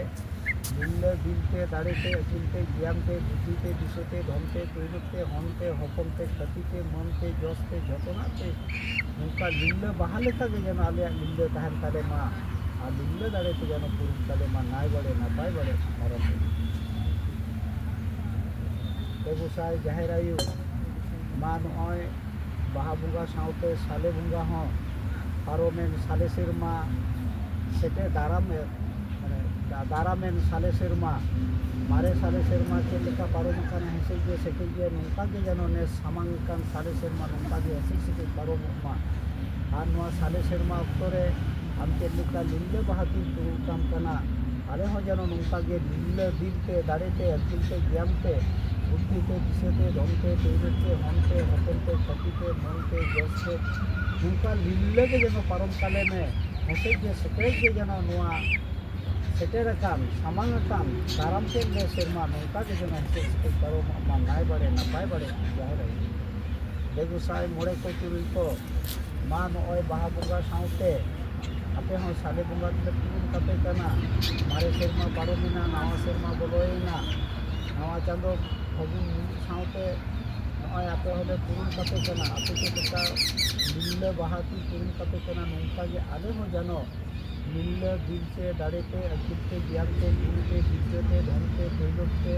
ᱞᱤᱞᱞᱟᱹ ᱵᱤᱞ ᱛᱮ, ᱫᱟᱲᱮ ᱛᱮ, ᱟᱹᱠᱤᱞ ᱛᱮ, ᱜᱮᱭᱟᱱ ᱛᱮ, ᱵᱩᱫᱽᱫᱷᱤ ᱛᱮ, ᱫᱤᱥᱟᱹ ᱛᱮ, ᱫᱷᱚᱱ ᱛᱮ, ᱯᱩᱭᱞᱩ ᱛᱮ, ᱦᱚᱱ ᱛᱮ, ᱦᱚᱯᱚᱱ ᱛᱮ, ᱠᱷᱟᱹᱛᱤ ᱛᱮ, ᱢᱟᱹᱱ ᱛᱮ, ᱡᱚᱥ ᱛᱮ, ᱡᱚᱛᱚᱱᱟᱜ ᱛᱮ ᱱᱚᱝᱠᱟ ᱞᱤᱞᱞᱟᱹ ᱵᱟᱦᱟ ᱞᱮᱠᱟ ᱜᱮ ᱡᱮᱱᱚ ᱟᱞᱮᱭᱟᱜ ᱞᱤᱞᱞᱟᱹ ᱛᱟᱦᱮᱱ ᱛᱟᱞᱮ ᱢᱟ᱾ ᱟᱨ ᱞᱤᱞᱞᱟᱹ ᱫᱟᱲᱮ ᱛᱮ ᱡᱮᱱᱚ ᱯᱩᱨᱩᱱ ᱛᱟᱞᱮ ᱢᱟ, ᱱᱟᱭ ᱵᱟᱲᱮ ᱱᱟᱯᱟᱭ ᱵᱟᱲᱮ ᱯᱟᱨᱚᱢ ᱞᱟᱹᱜᱤᱫ᱾ ᱮ ᱜᱚᱸᱥᱟᱭ ᱡᱟᱦᱮᱨ ᱟᱭᱳ, ᱢᱟ ᱱᱚᱜᱼᱚᱭ ᱵᱟᱦᱟ ᱵᱚᱸᱜᱟ ᱥᱟᱶᱛᱮ ᱥᱟᱞᱮ ᱵᱚᱸᱜᱟ ᱦᱚᱸ ᱯᱟᱨᱚᱢᱮᱱ ᱥᱟᱞᱮ ᱥᱮᱨᱢᱟ ᱥᱮᱴᱮᱨ ᱫᱟᱨᱟᱢ ᱮ-, ᱢᱟᱱᱮ ᱫᱟ-, ᱫᱟᱨᱟᱢᱮᱱ ᱥᱟᱞᱮ ᱥᱮᱨᱢᱟ, ᱢᱟᱨᱮ ᱥᱟᱞᱮ ᱥᱮᱨᱢᱟ ᱪᱮᱫ ᱞᱮᱠᱟ ᱯᱟᱨᱚᱢ ᱟᱠᱟᱱᱟ ᱦᱮᱸᱥᱮᱡ ᱜᱮ ᱥᱮᱴᱮᱡ ᱜᱮ ᱱᱚᱝᱠᱟ ᱜᱮ ᱡᱮᱱᱚ ᱱᱮᱥ ᱥᱟᱢᱟᱝ ᱟᱠᱟᱱ ᱥᱟᱞᱮ ᱥᱮᱨᱢᱟ ᱱᱚᱝᱠᱟ ᱜᱮ ᱦᱮᱸᱥᱮᱡ ᱥᱮᱴᱮᱡ ᱯᱟᱨᱚᱢᱚᱜ ᱢᱟ᱾ ᱟᱨ ᱱᱚᱣᱟ ᱥᱟᱞᱮ ᱥᱮᱨᱢᱟ ᱚᱠᱛᱚ ᱨᱮ ᱟᱢ ᱪᱮᱫ ᱞᱮᱠᱟ ᱞᱤᱞᱞᱟᱹ ᱵᱟᱦᱟ ᱛᱤᱧ ᱛᱩᱲᱩᱠ ᱟᱢ ᱠᱟᱱᱟ, ᱟᱞᱮ ᱦᱚᱸ ᱡᱮᱱᱚ ᱱᱚᱝᱠᱟ ᱜᱮ ᱞᱤᱞᱞᱟᱹ ᱫᱤᱞ ᱛᱮ, ᱫᱟᱲᱮ ᱛᱮ, ᱟᱹᱠᱤᱞ ᱛᱮ, ᱜᱮᱭᱟᱱ ᱛᱮ, ᱵᱩᱫᱽᱫᱷᱤ ᱛᱮ, ᱫᱤᱥᱟᱹ ᱛᱮ, ᱫᱷᱚᱱ ᱛᱮ, ᱫᱟᱹᱭᱞᱟᱹᱛ ᱛᱮ, ᱦᱚᱱ ᱛᱮ, ᱦᱚᱯᱚᱱ ᱛᱮ, ᱠᱷᱟᱹᱛᱤ ᱛᱮ, ᱢᱟᱹᱱ ᱛᱮ, ᱡᱚᱥ ᱛᱮ, ᱱᱚᱝᱠᱟ ᱞᱤᱞᱞᱟᱹ ᱜᱮ ᱡᱮᱱᱚ ᱯᱟᱨᱚᱢ ᱛᱟᱞᱮ ᱢᱮ᱾ ᱦᱮᱸᱥᱮᱡ ᱜᱮ ᱥᱮᱴᱮᱡ ᱜᱮ ᱡᱮᱱᱚ ᱱᱚᱣᱟ ᱥᱮᱴᱮᱨ ᱟᱠᱟᱱ, ᱥᱟᱢᱟᱝ ᱟᱠᱟᱱ ᱫᱟᱨᱟᱢ ᱠᱮᱫ ᱞᱮ ᱥᱮᱨᱢᱟ ᱱᱚᱝᱠᱟ ᱜᱮ ᱡᱮᱱᱚ ᱦᱮᱸᱥᱮᱡ ᱥᱮᱴᱮᱡ ᱯᱟᱨᱚᱢᱚᱜ ᱢᱟ, ᱱᱟᱭ ᱵᱟᱲᱮ ᱱᱟᱯᱟᱭ ᱵᱟᱲᱮ ᱡᱟᱦᱮᱨ ᱟᱭᱳ᱾ ᱫᱮ ᱜᱚᱸᱥᱟᱭ ᱢᱚᱬᱮ ᱠᱚ ᱛᱩᱨᱩᱭ ᱠᱚ, ᱢᱟ ᱱᱚᱜᱼᱚᱭ ᱵᱟᱦᱟ ᱵᱚᱸᱜᱟ ᱥᱟᱶᱛᱮ ᱟᱯᱮ ᱦᱚᱸ ᱥᱟᱞᱮ ᱵᱚᱸᱜᱟ ᱛᱮᱞᱮ ᱯᱩᱨᱩᱱ ᱠᱟᱯᱮ ᱠᱟᱱᱟ᱾ ᱢᱟᱨᱮ ᱥᱮᱨᱢᱟ ᱯᱟᱨᱚᱢᱮᱱᱟ, ᱱᱟᱣᱟ ᱥᱮᱨᱢᱟ ᱵᱚᱞᱚᱭᱮᱱᱟ, ᱱᱟᱣᱟ ᱪᱟᱸᱫᱚ ᱯᱷᱟᱹᱜᱩᱱ ᱢᱩᱞᱩᱜ ᱥᱟᱶᱛᱮ ᱱᱚᱜᱼᱚᱭ ᱟᱯᱮ ᱦᱚᱸᱞᱮ ᱯᱩᱨᱩᱱ ᱠᱟᱯᱮ ᱠᱟᱱᱟ᱾ ᱟᱯᱮ ᱪᱮᱫ ᱞᱮᱠᱟ ᱞᱤᱞᱞᱟᱹ ᱵᱟᱦᱟ ᱛᱤ ᱯᱩᱨᱩᱱ ᱠᱟᱯᱮ ᱠᱟᱱᱟ, ᱱᱚᱝᱠᱟ ᱜᱮ ᱟᱞᱮ ᱦᱚᱸ ᱡᱮᱱᱚ ᱞᱤᱞᱞᱟᱹ ᱫᱤᱞ ᱛᱮ, ᱫᱟᱲᱮ ᱛᱮ, ᱟᱹᱠᱤᱞ ᱛᱮ, ᱜᱮᱭᱟᱱ ᱛᱮ, ᱜᱩᱱ ᱛᱮ, ᱵᱤᱫᱽᱭᱟᱹ ᱛᱮ, ᱫᱷᱚᱱ ᱛᱮ, ᱫᱟᱹᱭᱞᱚᱛ ᱛᱮ,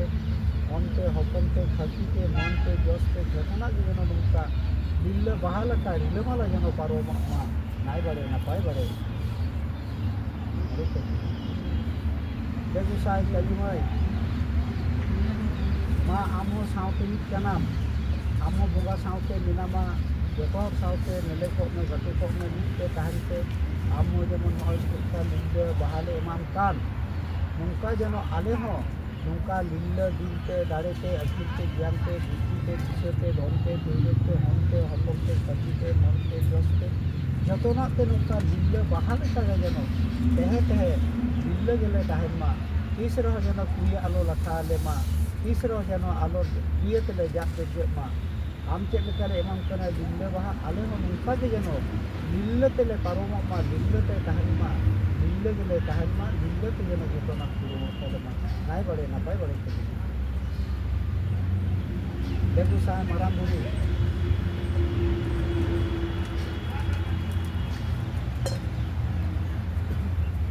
ᱢᱚᱱᱛᱮ, ᱦᱚᱯᱚᱱ ᱛᱮ, ᱠᱷᱟᱹᱥᱤ ᱛᱮ, ᱢᱚᱱ ᱛᱮ, ᱡᱚᱥ ᱛᱮ, ᱡᱚᱛᱚᱱᱟᱜ ᱜᱮ ᱡᱮᱱᱚ ᱱᱚᱝᱠᱟ ᱞᱤᱞᱞᱟᱹ ᱵᱟᱦᱟ ᱞᱮᱠᱟ ᱨᱤᱞᱟᱹᱢᱟᱞᱟ ᱡᱮᱱᱚ ᱯᱟᱨᱚᱢᱚᱜ ᱢᱟ, ᱱᱟᱭ ᱵᱟᱲᱮ ᱱᱟᱯᱟᱭ ᱵᱟᱲᱮ᱾ ᱫᱮ ᱜᱚᱸᱥᱟᱭ ᱠᱟᱹᱞᱤ ᱢᱟᱹᱭ, ᱢᱟ ᱟᱢ ᱦᱚᱸ ᱥᱟᱶᱛᱮ ᱢᱤᱫ ᱠᱟᱱᱟᱢ, ᱟᱢ ᱦᱚᱸ ᱵᱚᱸᱜᱟ ᱥᱟᱶᱛᱮ ᱢᱮᱱᱟᱢᱟ, ᱡᱚᱛᱚ ᱦᱚᱲ ᱥᱟᱶᱛᱮ ᱢᱮᱞᱮ ᱠᱚᱜ ᱢᱮ, ᱜᱟᱛᱮ ᱠᱚᱜ ᱢᱮ, ᱢᱤᱫ ᱛᱮ ᱛᱟᱦᱮᱱ ᱯᱮ᱾ ᱟᱢ ᱦᱚᱸ ᱡᱮᱢᱚᱱ ᱱᱚᱜᱼᱚᱭ ᱪᱮᱫ ᱞᱮᱠᱟ ᱞᱤᱞᱞᱟᱹ ᱵᱟᱦᱟ ᱞᱮ ᱮᱢᱟᱢ ᱠᱟᱱ, ᱱᱚᱝᱠᱟ ᱡᱮᱱᱚ ᱟᱞᱮ ᱦᱚᱸ ᱱᱚᱝᱠᱟ ᱞᱤᱞᱞᱟᱹ ᱫᱤᱞ ᱛᱮ, ᱫᱟᱲᱮ ᱛᱮ, ᱟᱹᱠᱤᱞ ᱛᱮ, ᱜᱮᱭᱟᱱ ᱛᱮ, ᱵᱩᱫᱽᱫᱷᱤ ᱛᱮ, ᱫᱤᱥᱟᱹ ᱛᱮ, ᱫᱷᱚᱱ ᱛᱮ, ᱫᱟᱹᱣᱞᱟᱹᱛ ᱛᱮ, ᱦᱚᱱ ᱛᱮ, ᱦᱚᱯᱚᱱ ᱛᱮ, ᱠᱷᱟᱹᱥᱤ ᱛᱮ, ᱢᱚᱱ ᱛᱮ, ᱡᱚᱥ ᱛᱮ, ᱡᱚᱛᱚᱱᱟᱜ ᱛᱮ ᱱᱚᱝᱠᱟ ᱞᱤᱞᱞᱟᱹ ᱵᱟᱦᱟ ᱞᱮᱠᱟ ᱜᱮ ᱡᱮᱱᱚ ᱛᱟᱦᱮᱸ ᱛᱟᱦᱮᱸ ᱞᱤᱞᱞᱟᱹ ᱜᱮᱞᱮ ᱛᱟᱦᱮᱱ ᱢᱟ᱾ ᱛᱤᱥ ᱨᱮᱦᱚᱸ ᱡᱮᱱᱚ ᱠᱩᱲᱤᱭᱟᱜ ᱟᱞᱚ ᱞᱟᱴᱷᱟ ᱟᱞᱮ ᱢᱟ, ᱛᱤᱥ ᱨᱮᱦᱚᱸ ᱡᱮᱱᱚ ᱟᱞᱚ ᱤᱭᱟᱹ ᱛᱮᱞᱮ ᱡᱟᱜ ᱵᱮᱨᱡᱮᱜ ᱢᱟ᱾ ᱟᱢ ᱪᱮᱫ ᱞᱮᱠᱟᱞᱮ ᱮᱢᱟᱢ ᱠᱟᱱᱟ ᱞᱤᱞᱞᱟᱹ ᱵᱟᱦᱟ, ᱟᱞᱮ ᱦᱚᱸ ᱱᱚᱝᱠᱟ ᱜᱮ ᱡᱮᱱᱚ ᱞᱤᱞᱞᱟᱹ ᱛᱮᱞᱮ ᱯᱟᱨᱚᱢᱚᱜ ᱢᱟ, ᱞᱤᱞᱞᱟᱹ ᱛᱮ ᱛᱟᱦᱮᱱ ᱢᱟ, ᱞᱤᱞᱞᱟᱹ ᱜᱮᱞᱮ ᱛᱟᱦᱮᱱ ᱢᱟ, ᱞᱤᱞᱞᱟᱹ ᱛᱮ ᱡᱮᱱᱚ ᱡᱚᱛᱚᱱᱟᱜ ᱯᱩᱨᱟᱹᱣᱚᱜ ᱛᱟᱞᱮ ᱢᱟ᱾ ᱱᱟᱭ ᱵᱟᱲᱮ ᱱᱟᱯᱟᱭ ᱵᱟᱲᱮ ᱛᱮ᱾ ᱫᱮ ᱜᱚᱸᱥᱟᱭ ᱢᱟᱨᱟᱝ ᱵᱩᱨᱩ,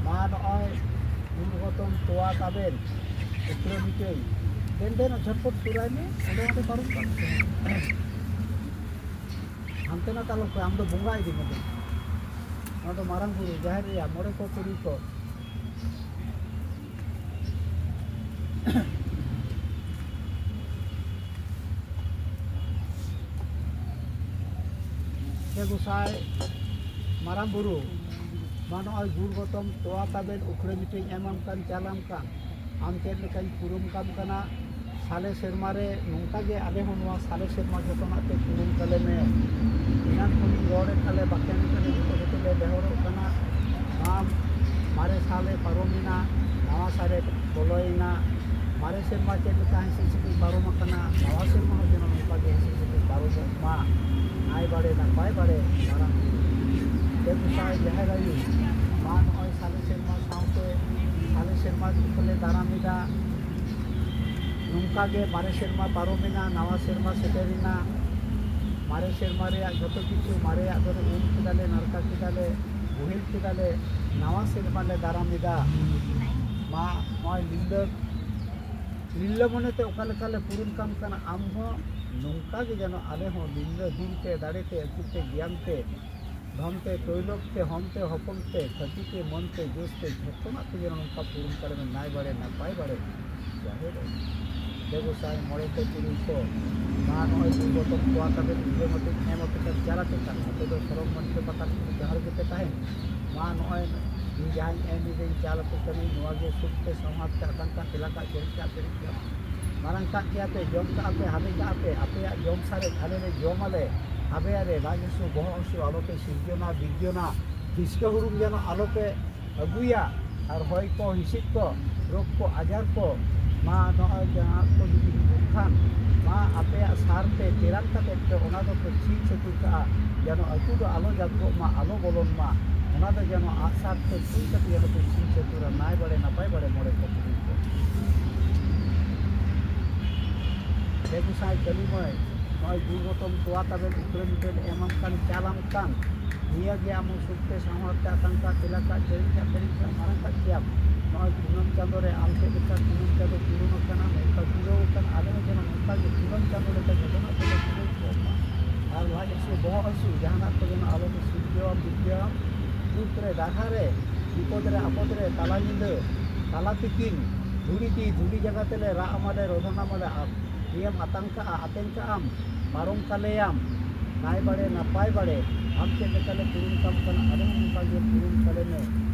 ᱢᱟ ᱱᱚᱜᱼᱚᱭ ᱜᱩᱨᱩ ᱜᱚᱛᱚᱢ ᱛᱚᱣᱟ ᱛᱟᱵᱮᱱ, ᱩᱯᱨᱟᱹ ᱢᱤᱴᱟᱹᱭ, ᱫᱮᱱ ᱫᱮᱱ ᱡᱷᱚᱴᱯᱚᱴ ᱥᱩᱨᱟᱭ ᱢᱮ, ᱚᱸᱰᱮ ᱚᱸᱰᱮ ᱯᱟᱨᱚᱢ ᱠᱟᱜ ᱢᱮ᱾ ᱦᱟᱱᱛᱮ ᱱᱟᱛᱮ ᱟᱞᱚ ᱠᱚ, ᱟᱢ ᱫᱚ ᱵᱚᱸᱜᱟ ᱤᱫᱤ ᱢᱮ᱾ ᱱᱚᱣᱟ ᱫᱚ ᱢᱟᱨᱟᱝ ᱵᱩᱨᱩ, ᱡᱟᱦᱮᱨ ᱟᱭᱳ, ᱢᱚᱬᱮ ᱠᱚ, ᱛᱩᱨᱩᱭ ᱠᱚ᱾ ᱥᱮ ᱜᱚᱸᱥᱟᱭ ᱢᱟᱨᱟᱝ ᱵᱩᱨᱩ, ᱢᱟ ᱱᱚᱜᱼᱚᱭ ᱜᱩᱨ ᱜᱚᱛᱚᱢ ᱛᱚᱣᱟ ᱛᱟᱵᱮᱱ ᱩᱠᱷᱲᱟᱹ ᱢᱤᱴᱷᱟᱹᱧ ᱮᱢᱟᱢ ᱠᱟᱱ, ᱪᱟᱞᱟᱢ ᱠᱟᱱ, ᱟᱢ ᱪᱮᱫ ᱞᱮᱠᱟᱧ ᱠᱩᱨᱩᱢ ᱠᱟᱢ ᱠᱟᱱᱟ, ᱥᱟᱞᱮ ᱥᱮᱨᱢᱟ ᱨᱮ ᱱᱚᱝᱠᱟ ᱜᱮ ᱟᱞᱮ ᱦᱚᱸ ᱱᱚᱣᱟ ᱥᱟᱞᱮ ᱥᱮᱨᱢᱟ ᱡᱚᱛᱚᱱᱟᱜ ᱛᱮ ᱠᱩᱨᱩᱢ ᱠᱟᱞᱮ ᱢᱮ᱾ ᱮᱱᱟᱱ ᱠᱷᱚᱱᱤᱧ ᱨᱚᱲᱮᱫ ᱛᱟᱞᱮ, ᱵᱟᱠᱮ ᱢᱤᱫ ᱠᱟᱛᱮ ᱡᱚᱛᱚ ᱡᱚᱛᱚ ᱞᱮ ᱱᱮᱦᱚᱨᱚᱜ ᱠᱟᱱᱟ᱾ ᱱᱚᱣᱟ ᱢᱟᱨᱮ ᱥᱟᱞᱮ ᱯᱟᱨᱚᱢᱮᱱᱟ, ᱱᱟᱣᱟ ᱥᱟᱞᱮ ᱵᱚᱞᱚᱭᱮᱱᱟ᱾ ᱢᱟᱨᱮ ᱥᱮᱨᱢᱟ ᱪᱮᱫ ᱞᱮᱠᱟ ᱦᱤᱥᱤ ᱥᱤᱠᱤ ᱯᱟᱨᱚᱢ ᱟᱠᱟᱱᱟ, ᱱᱟᱣᱟ ᱥᱮᱨᱢᱟ ᱦᱚᱸ ᱡᱮᱱᱚ ᱱᱚᱝᱠᱟ ᱜᱮ ᱦᱤᱥᱤ ᱥᱤᱠᱤ ᱯᱟᱨᱚᱢᱚᱜ ᱢᱟ᱾ ᱱᱟᱭ ᱵᱟᱲᱮ ᱱᱟᱯᱟᱭ ᱵᱟᱲᱮ ᱢᱟᱨᱟᱝ ᱵᱩᱨᱩ᱾ ᱫᱮ ᱜᱚᱸᱥᱟᱭ ᱡᱟᱦᱮᱨ ᱟᱭᱳ, ᱢᱟ ᱱᱚᱜᱼᱚᱭ ᱥᱟᱞᱮ ᱥᱮᱨᱢᱟ ᱥᱟᱶᱛᱮ ᱥᱟᱞᱮ ᱥᱮᱨᱢᱟ ᱠᱚᱞᱮ ᱫᱟᱨᱟᱢ ᱮᱫᱟ᱾ ᱱᱚᱝᱠᱟ ᱜᱮ ᱢᱟᱨᱮ ᱥᱮᱨᱢᱟ ᱯᱟᱨᱚᱢᱮᱱᱟ, ᱱᱟᱣᱟ ᱥᱮᱨᱢᱟ ᱥᱮᱴᱮᱨᱮᱱᱟ᱾ ᱢᱟᱨᱮ ᱥᱮᱨᱢᱟ ᱨᱮᱭᱟᱜ ᱡᱷᱚᱛᱚ ᱠᱤᱪᱷᱩ ᱢᱟᱨᱮᱭᱟᱜ ᱫᱚᱞᱮ ᱩᱢ ᱠᱮᱫᱟᱞᱮ, ᱱᱟᱲᱠᱟ ᱠᱮᱫᱟᱞᱮ, ᱵᱚᱦᱮᱞ ᱠᱮᱫᱟᱞᱮ, ᱱᱟᱣᱟ ᱥᱮᱨᱢᱟ ᱞᱮ ᱫᱟᱨᱟᱢ ᱮᱫᱟ᱾ ᱢᱟ ᱱᱚᱜᱼᱚᱭ ᱞᱤᱞᱟᱹ ᱱᱤᱨᱞᱟᱹ ᱢᱚᱱᱮᱛᱮ ᱚᱠᱟ ᱞᱮᱠᱟ ᱞᱮ ᱯᱩᱨᱩᱱ ᱠᱟᱢ ᱠᱟᱱᱟ, ᱟᱢ ᱦᱚᱸ ᱱᱚᱝᱠᱟ ᱜᱮ ᱡᱮᱱᱚ ᱟᱞᱮ ᱦᱚᱸ ᱱᱤᱨᱞᱟᱹ ᱫᱤᱱ ᱛᱮ, ᱫᱟᱲᱮ ᱛᱮ, ᱟᱹᱠᱤᱞ ᱛᱮ, ᱜᱮᱭᱟᱱ ᱛᱮ, ᱫᱷᱚᱱ ᱛᱮ, ᱛᱚᱭᱞᱚᱠ ᱛᱮ, ᱦᱚᱱ ᱛᱮ, ᱦᱚᱯᱚᱱ ᱛᱮ, ᱠᱷᱟᱹᱛᱤ ᱛᱮ, ᱢᱟᱹᱱ ᱛᱮ, ᱡᱚᱥ ᱛᱮ, ᱡᱷᱚᱛᱚᱱᱟᱜ ᱛᱮ ᱡᱮᱱᱚ ᱱᱚᱝᱠᱟ ᱯᱩᱨᱩᱱ ᱛᱟᱞᱮ ᱢᱮ, ᱱᱟᱭ ᱵᱟᱲᱮ, ᱱᱟᱯᱟᱭ ᱵᱟᱲᱮ᱾ ᱡᱟᱦᱮᱨ ᱟᱭᱳ, ᱫᱮ ᱜᱚᱸᱥᱟᱭ, ᱢᱚᱬᱮ ᱠᱚ, ᱛᱩᱨᱩᱭ ᱠᱚ, ᱢᱟ ᱱᱚᱜᱼᱚᱭ ᱫᱩᱨᱜᱚᱛᱚᱢ ᱛᱚᱣᱟ ᱛᱟᱵᱮᱱ ᱩᱰᱟᱹᱢ ᱟᱛᱮ ᱮᱢ ᱟᱯᱮ ᱠᱟᱱ, ᱪᱟᱞ ᱟᱯᱮ ᱠᱟᱱ, ᱟᱯᱮ ᱫᱚ ᱥᱚᱨᱚᱜᱽ ᱢᱚᱧᱪᱚ ᱯᱟᱛᱟᱞ ᱯᱩᱨᱤ ᱡᱟᱦᱟᱸ ᱨᱮᱜᱮ ᱯᱮ ᱛᱟᱦᱮᱱ, ᱢᱟ ᱱᱚᱜᱼᱚᱭ ᱤᱧ ᱡᱟᱦᱟᱸᱧ ᱮᱢ ᱤᱫᱟᱹᱧ, ᱪᱟᱞ ᱟᱯᱮ ᱠᱟᱹᱱᱟᱹᱧ, ᱱᱚᱣᱟ ᱜᱮ ᱥᱩᱠ ᱛᱮ ᱥᱟᱶᱦᱟᱛ ᱛᱮ ᱟᱛᱟᱝ ᱠᱟᱜ, ᱛᱮᱞᱟ ᱠᱟᱜ, ᱪᱮᱨᱮᱡ ᱠᱟᱜ, ᱯᱮᱨᱮᱡ ᱠᱟᱜ, ᱢᱟᱨᱟᱝ ᱠᱟᱜ ᱜᱮᱭᱟ ᱯᱮ, ᱡᱚᱢ ᱠᱟᱜᱼᱟ ᱯᱮ, ᱦᱟᱵᱮ ᱠᱟᱜᱼᱟ ᱯᱮ, ᱟᱯᱮᱭᱟᱜ ᱡᱚᱢ ᱥᱟᱨᱮᱡ ᱟᱞᱮ ᱞᱮ ᱡᱚᱢ ᱟᱞᱮ, ᱦᱟᱵᱮ ᱟᱞᱮ, ᱞᱟᱡ ᱦᱟᱹᱥᱩ, ᱵᱚᱦᱚᱜ ᱦᱟᱹᱥᱩ ᱟᱞᱚ ᱯᱮ ᱥᱤᱨᱡᱚᱱᱟ, ᱵᱤᱨᱡᱚᱱᱟ, ᱦᱤᱥᱠᱟᱹ ᱦᱩᱲᱩᱝ ᱡᱮᱱᱚ ᱟᱞᱚ ᱯᱮ ᱟᱹᱜᱩᱭᱟ᱾ ᱟᱨ ᱦᱚᱭ ᱠᱚ, ᱦᱤᱸᱥᱤᱫ ᱠᱚ, ᱨᱳᱜᱽ ᱠᱚ, ᱟᱡᱟᱨ ᱠᱚ, ᱢᱟ ᱱᱚᱜᱼᱚᱭ ᱡᱟᱦᱟᱸ ᱠᱚ ᱡᱩᱫᱤ ᱦᱤᱡᱩᱜ ᱠᱷᱟᱱ, ᱢᱟ ᱟᱯᱮᱭᱟᱜ ᱥᱟᱨ ᱛᱮ ᱛᱮᱨᱟᱝ ᱠᱟᱛᱮᱫ ᱯᱮ ᱚᱱᱟ ᱫᱚᱯᱮ ᱥᱤᱧ ᱪᱷᱟᱹᱛᱩᱨ ᱠᱟᱜᱼᱟ, ᱡᱮᱱᱚ ᱟᱹᱛᱩ ᱫᱚ ᱟᱞᱚ ᱡᱟᱫᱜᱚᱜ ᱢᱟ, ᱟᱞᱚ ᱵᱚᱞᱚᱱ ᱢᱟ᱾ ᱚᱱᱟ ᱫᱚ ᱡᱮᱱᱚ ᱟᱜᱼᱥᱟᱨ ᱛᱮ ᱛᱩᱧ ᱠᱟᱛᱮ ᱡᱮᱱᱚ ᱯᱮ ᱥᱤᱧ ᱪᱷᱟᱹᱛᱩᱨᱟ, ᱱᱟᱭ ᱵᱟᱲᱮ ᱱᱟᱯᱟᱭ ᱵᱟᱲᱮ ᱢᱚᱬᱮ ᱠᱚ ᱛᱩᱨᱩᱭ ᱠᱚ᱾ ᱫᱮ ᱜᱚᱸᱥᱟᱭ ᱠᱟᱹᱞᱤ ᱢᱟᱹᱭ, ᱱᱚᱜᱼᱚᱭ ᱜᱩᱨᱩ ᱜᱚᱛᱚᱢ ᱛᱚᱣᱟ ᱛᱟᱵᱮᱱ ᱩᱯᱨᱟᱹ ᱧᱤᱫᱟᱹ ᱮᱢᱟᱢ ᱠᱟᱱ, ᱪᱟᱞᱟᱢ ᱠᱟᱱ, ᱱᱤᱭᱟᱹ ᱜᱮ ᱟᱢ ᱥᱩᱠ ᱛᱮ ᱥᱟᱶᱦᱟᱨ ᱛᱮ ᱟᱛᱟᱝ ᱠᱟᱜ, ᱛᱮᱞᱟ ᱠᱟᱜ, ᱪᱮᱨᱮᱡ ᱠᱟᱜ, ᱯᱮᱨᱮᱡ ᱠᱟᱜ, ᱢᱟᱨᱟᱝ ᱠᱟᱜ ᱠᱮᱭᱟᱢ᱾ ᱱᱚᱜᱼᱚᱭ ᱠᱩᱱᱟᱹᱢ ᱪᱟᱸᱫᱳ ᱨᱮ ᱟᱢ ᱪᱮᱫ ᱞᱮᱠᱟ ᱠᱩᱱᱟᱹᱢ ᱪᱟᱸᱫᱳ ᱯᱩᱨᱩᱱ ᱟᱠᱟᱱᱟ, ᱱᱚᱝᱠᱟ ᱯᱩᱨᱟᱹᱣ ᱟᱠᱟᱱ, ᱟᱞᱮ ᱦᱚᱸ ᱡᱮᱱᱚ ᱱᱚᱝᱠᱟ ᱜᱮ ᱠᱩᱱᱟᱹᱢ ᱪᱟᱸᱫᱳ ᱞᱮᱠᱟ ᱡᱚᱛᱚᱱᱟᱜ ᱛᱮᱞᱮ ᱯᱩᱨᱟᱹᱣ ᱠᱚᱜ ᱢᱟ᱾ ᱟᱨ ᱞᱟᱡ ᱦᱟᱹᱥᱩ, ᱵᱚᱦᱚᱜ ᱦᱟᱹᱥᱩ, ᱡᱟᱦᱟᱱᱟᱜ ᱠᱚ ᱡᱮᱱᱚ ᱟᱞᱚ ᱯᱮ ᱥᱤᱨᱡᱟᱹᱣᱟ, ᱵᱤᱨᱡᱟᱹᱣᱟ᱾ ᱫᱩᱠ ᱨᱮ, ᱫᱟᱨᱦᱟ ᱨᱮ, ᱵᱤᱯᱚᱫ ᱨᱮ, ᱟᱯᱚᱫ ᱨᱮ, ᱛᱟᱞᱟ ᱧᱤᱫᱟᱹ, ᱛᱟᱞᱟ ᱛᱤᱠᱤᱱ, ᱫᱷᱩᱲᱤ ᱛᱤ, ᱫᱷᱩᱲᱤ ᱡᱟᱸᱜᱟ ᱛᱮᱞᱮ ᱨᱟᱜ ᱟᱢᱟᱞᱮ, ᱨᱚᱫᱷᱚᱱ ᱟᱢᱟᱞᱮ, ᱟᱨ ᱤᱭᱟᱹᱢ ᱟᱛᱟᱝ ᱠᱟᱜᱼᱟ, ᱟᱛᱮᱱ ᱠᱟᱜᱼᱟᱢ, ᱯᱟᱨᱚᱢ ᱠᱟᱞᱮᱭᱟᱢ, ᱱᱟᱭ ᱵᱟᱲᱮ ᱱᱟᱯᱟᱭ ᱵᱟᱲᱮ᱾ ᱟᱢ ᱪᱮᱫ ᱞᱮᱠᱟ ᱞᱮ ᱯᱩᱨᱩᱱ ᱠᱟᱢ ᱠᱟᱱᱟ, ᱟᱞᱮ ᱦᱚᱸ ᱚᱱᱠᱟ ᱜᱮ ᱯᱩᱨᱩᱱ ᱠᱟᱞᱮ ᱢᱮ᱾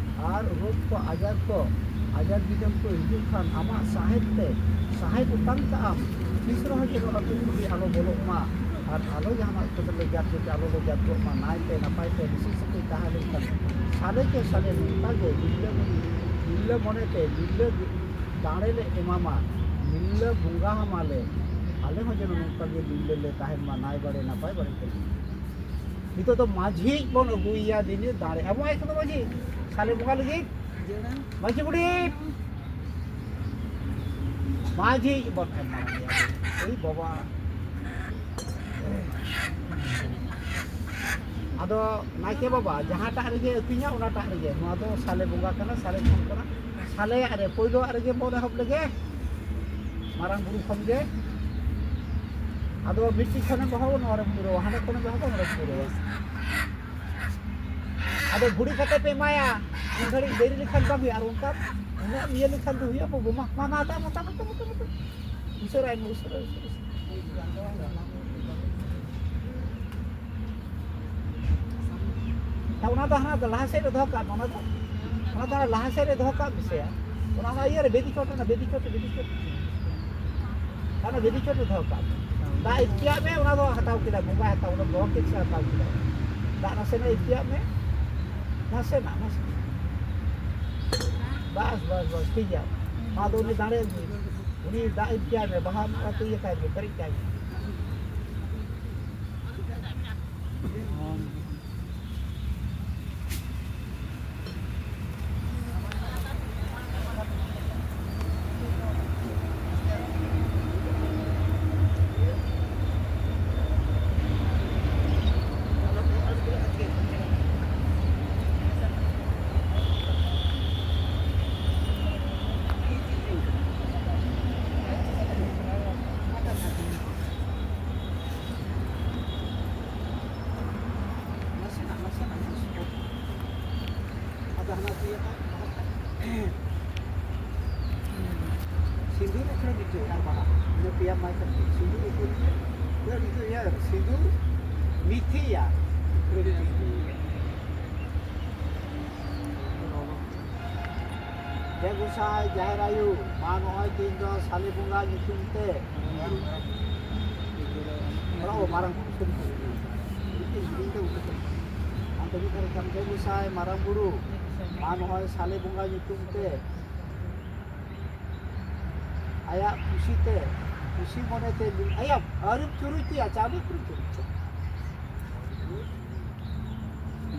ᱟᱨ ᱨᱳᱜᱽ ᱠᱚ, ᱟᱡᱟᱨ ᱠᱚ, ᱟᱡᱟᱨ ᱵᱤᱡᱟᱹᱢ ᱠᱚ ᱦᱤᱡᱩᱜ ᱠᱷᱟᱱ, ᱟᱢᱟᱜ ᱥᱟᱦᱮᱫ ᱛᱮ ᱥᱟᱦᱮᱫ ᱚᱴᱟᱝ ᱠᱟᱜᱼᱟᱢ, ᱛᱤᱥ ᱨᱮᱦᱚᱸ ᱡᱮᱱᱚ ᱟᱹᱛᱩ ᱠᱩᱞᱦᱤ ᱟᱞᱚ ᱵᱚᱞᱚᱜ ᱢᱟ, ᱟᱨ ᱟᱞᱚ ᱡᱟᱦᱟᱱᱟᱜ ᱠᱚᱫᱚ ᱞᱮ ᱡᱟᱛ ᱡᱟᱛ ᱟᱞᱚ ᱞᱮ ᱡᱟᱛᱜᱚᱜ ᱢᱟ, ᱱᱟᱭᱛᱮ ᱱᱟᱯᱟᱭ ᱛᱮ ᱦᱤᱥᱤ ᱥᱤᱠᱤ ᱛᱟᱦᱮᱸ ᱞᱮᱱᱠᱷᱟᱱ, ᱥᱟᱞᱮ ᱠᱮ ᱥᱟᱞᱮ ᱱᱚᱝᱠᱟ ᱜᱮ ᱱᱤᱨᱞᱟᱹ, ᱱᱤᱨᱞᱟᱹ ᱢᱚᱱᱮ ᱛᱮ ᱱᱤᱨᱞᱟᱹ ᱫᱟᱲᱮ ᱞᱮ ᱮᱢᱟᱢᱟ, ᱱᱤᱨᱞᱟᱹ ᱵᱚᱸᱜᱟ ᱟᱢᱟᱞᱮ, ᱟᱞᱮ ᱦᱚᱸ ᱡᱮᱱᱚ ᱱᱚᱝᱠᱟ ᱜᱮ ᱱᱤᱨᱞᱟᱹ ᱞᱮ ᱛᱟᱦᱮᱱ ᱢᱟ, ᱱᱟᱭ ᱵᱟᱲᱮ ᱱᱟᱯᱟᱭ ᱵᱟᱲᱮ ᱛᱮ᱾ ᱱᱤᱛᱚᱜ ᱫᱚ ᱢᱟᱹᱡᱷᱤ ᱵᱚᱱ ᱟᱹᱜᱩᱭᱮᱭᱟ, ᱫᱤᱱᱤ ᱫᱟᱲᱮ ᱟᱵᱚ ᱮᱠᱷᱚᱱ ᱫᱚ ᱢᱟᱹᱡᱷᱤ, ᱥᱟᱞᱮ ᱵᱚᱸᱜᱟ ᱞᱟᱹᱜᱤᱫ ᱢᱟᱹᱡᱷᱤ ᱵᱩᱰᱷᱤ, ᱢᱟᱹᱡᱷᱤ ᱵᱚᱱ ᱮᱢ ᱢᱟᱨᱟᱝ ᱮᱭᱟ᱾ ᱮᱭ ᱵᱟᱵᱟ, ᱟᱫᱚ ᱱᱟᱭᱠᱮ ᱵᱟᱵᱟ ᱡᱟᱦᱟᱸᱴᱟᱜ ᱨᱮᱜᱮ ᱟᱹᱛᱤᱧᱟ, ᱚᱱᱟᱴᱟᱜ ᱨᱮᱜᱮ᱾ ᱱᱚᱣᱟ ᱫᱚ ᱥᱟᱞᱮ ᱵᱚᱸᱜᱟ ᱠᱟᱱᱟ, ᱥᱟᱞᱮ ᱛᱷᱟᱱ ᱠᱟᱱᱟ᱾ ᱥᱟᱞᱮᱭᱟᱜ ᱨᱮ ᱯᱳᱭᱞᱳᱣᱟᱜ ᱨᱮᱜᱮ ᱵᱚᱱ ᱮᱦᱚᱵ ᱞᱮᱜᱮ᱾ ᱢᱟᱨᱟᱝ ᱵᱩᱨᱩ ᱠᱷᱚᱱ ᱜᱮ᱾ ᱟᱫᱚ ᱢᱤᱫᱴᱤᱡ ᱠᱷᱚᱱᱮᱢ ᱮᱦᱚᱵᱟ, ᱱᱚᱣᱟ ᱨᱮᱢ ᱯᱩᱨᱟᱹᱣᱟ, ᱦᱟᱸᱰᱮ ᱠᱷᱚᱱᱮᱢ ᱮᱦᱚᱵᱟ, ᱱᱚᱰᱮᱢ ᱯᱩᱨᱟᱹᱣᱟ᱾ ᱟᱫᱚ ᱵᱷᱩᱲᱤ ᱠᱟᱛᱮ ᱯᱮ ᱮᱢᱟᱭᱟ, ᱩᱱ ᱜᱷᱟᱹᱲᱤᱡ ᱫᱮᱨᱤ ᱞᱮᱠᱷᱟᱱ ᱵᱟᱝ ᱦᱩᱭᱩᱜᱼᱟ᱾ ᱟᱨ ᱚᱱᱠᱟ ᱩᱱᱟᱹᱜ ᱤᱭᱟᱹ ᱞᱮᱠᱷᱟᱱ ᱫᱚ ᱦᱩᱭᱩᱜᱼᱟ, ᱵᱟᱹᱵᱩ᱾ ᱢᱟ, ᱢᱟ, ᱢᱟ, ᱫᱟ, ᱢᱟ, ᱫᱟ, ᱢᱟ, ᱫᱟ, ᱢᱟ, ᱫᱟ᱾ ᱩᱥᱟᱹᱨᱟᱭ ᱢᱮ, ᱩᱥᱟᱹᱨᱟ, ᱩᱥᱟᱹᱨᱟ, ᱩᱥᱟᱹᱨᱟ᱾ ᱚᱱᱟ ᱫᱚ ᱦᱟᱱᱟ ᱫᱚ ᱞᱟᱦᱟ ᱥᱮᱫ ᱨᱮ ᱫᱚᱦᱚ ᱠᱟᱜ ᱢᱮ, ᱚᱱᱟ ᱫᱚ, ᱚᱱᱟ ᱫᱚ ᱦᱟᱱᱟ ᱞᱟᱦᱟ ᱥᱮᱫ ᱨᱮ ᱫᱚᱦᱚ ᱠᱟᱜ ᱢᱮᱥᱮ᱾ ᱚᱱᱟ, ᱚᱱᱟ ᱤᱭᱟᱹ ᱨᱮ, ᱵᱮᱫᱤ ᱪᱚᱴ ᱨᱮ, ᱵᱮᱫᱤ ᱪᱚᱴ ᱨᱮ, ᱵᱮᱫᱤ ᱪᱚᱴ ᱨᱮ᱾ ᱚᱱᱟ ᱵᱮᱫᱤ ᱪᱚᱴ ᱨᱮ ᱫᱚᱦᱚ ᱠᱟᱜ ᱢᱮ᱾ ᱫᱟᱜ ᱤᱨᱪᱤᱭᱟᱜ ᱢᱮ, ᱚᱱᱟ ᱫᱚ ᱦᱟᱛᱟᱣ ᱠᱮᱫᱟ, ᱵᱚᱸᱜᱟᱭ ᱦᱟᱛᱟᱣ, ᱚᱱᱟ ᱫᱚᱦᱚ ᱠᱮᱫ ᱥᱮ ᱦᱟᱛᱟᱣ ᱠᱮᱫᱟ᱾ ᱫᱟᱜ ᱱᱟᱥᱮᱱᱟᱜ ᱤᱨᱪᱤᱭᱟᱜ ᱢᱮ, ᱱᱟᱥᱮᱱᱟᱜ, ᱱᱟᱥᱮᱱᱟᱜ᱾ ᱵᱟᱥ, ᱵᱟᱥ, ᱵᱟᱥ, ᱴᱷᱤᱠ ᱜᱮᱭᱟ᱾ ᱢᱟ ᱫᱚ ᱩᱱᱤ ᱫᱟᱲᱮ ᱟᱹᱜᱩᱭ ᱢᱮ᱾ ᱩᱱᱤ ᱫᱟᱜ ᱤᱨᱪᱤᱭᱟᱜ ᱢᱮ, ᱵᱟᱦᱟ ᱟᱛᱮ ᱤᱭᱟᱹ ᱠᱟᱭ ᱢᱮ, ᱯᱮᱨᱮᱡ ᱠᱟᱭ ᱢᱮ᱾ ᱱᱟᱥᱮᱱᱟᱜ, ᱱᱟᱥᱮᱱᱟᱜ, ᱱᱟᱥᱮᱱᱟᱜ᱾ ᱟᱫᱚ ᱦᱟᱱᱟ ᱤᱭᱟᱹ ᱠᱷᱟᱱ, ᱥᱤᱸᱫᱩᱨ ᱩᱯᱨᱟᱹ ᱢᱤᱫᱴᱮᱡ ᱟᱨ ᱵᱟᱦᱟ, ᱤᱱᱟᱹ ᱯᱮᱭᱟ ᱢᱟᱭ ᱠᱟᱛᱮ ᱥᱤᱸᱫᱩᱨ ᱩᱯᱨᱟᱹ ᱢᱤᱫᱴᱮᱡ, ᱤᱱᱟᱹ ᱢᱤᱫᱴᱮᱡ ᱤᱭᱟᱹ, ᱥᱤᱸᱫᱩᱨ ᱢᱤᱛᱷᱤᱭᱟ ᱩᱯᱨᱟᱹ ᱢᱤᱫᱴᱮᱡ᱾ ᱦᱮ ᱜᱚᱸᱥᱟᱭ ᱡᱟᱦᱮᱨ ᱟᱭᱳ, ᱢᱟ ᱱᱚᱜᱼᱚᱭ ᱛᱮᱦᱮᱧ ᱫᱚ ᱥᱟᱞᱮ ᱵᱚᱸᱜᱟ ᱧᱩᱛᱩᱢ ᱛᱮ, ᱚ, ᱢᱟᱨᱟᱝ ᱵᱩᱨᱩ ᱥᱟᱹᱨᱤ ᱠᱚ ᱦᱩᱭᱩᱜᱼᱟ᱾ ᱟᱢ ᱫᱚ ᱢᱤᱫ ᱫᱷᱟᱣ ᱠᱟᱢ ᱡᱮ ᱜᱚᱸᱥᱟᱭ ᱢᱟᱨᱟᱝ ᱵᱩᱨᱩ, ᱢᱟ ᱱᱚᱜᱼᱚᱭ ᱥᱟᱞᱮ ᱵᱚᱸᱜᱟ ᱧᱩᱛᱩᱢ ᱛᱮ ᱟᱭᱟᱜ ᱠᱩᱥᱤ ᱛᱮ, ᱠᱩᱥᱤ ᱢᱚᱱᱮ ᱛᱮ ᱟᱭᱟᱜ ᱟᱹᱣᱨᱤᱢ ᱪᱩᱨᱩᱡ ᱛᱮᱭᱟ, ᱪᱟᱣᱞᱮ ᱠᱚ ᱪᱩᱨᱩᱡ ᱛᱮ᱾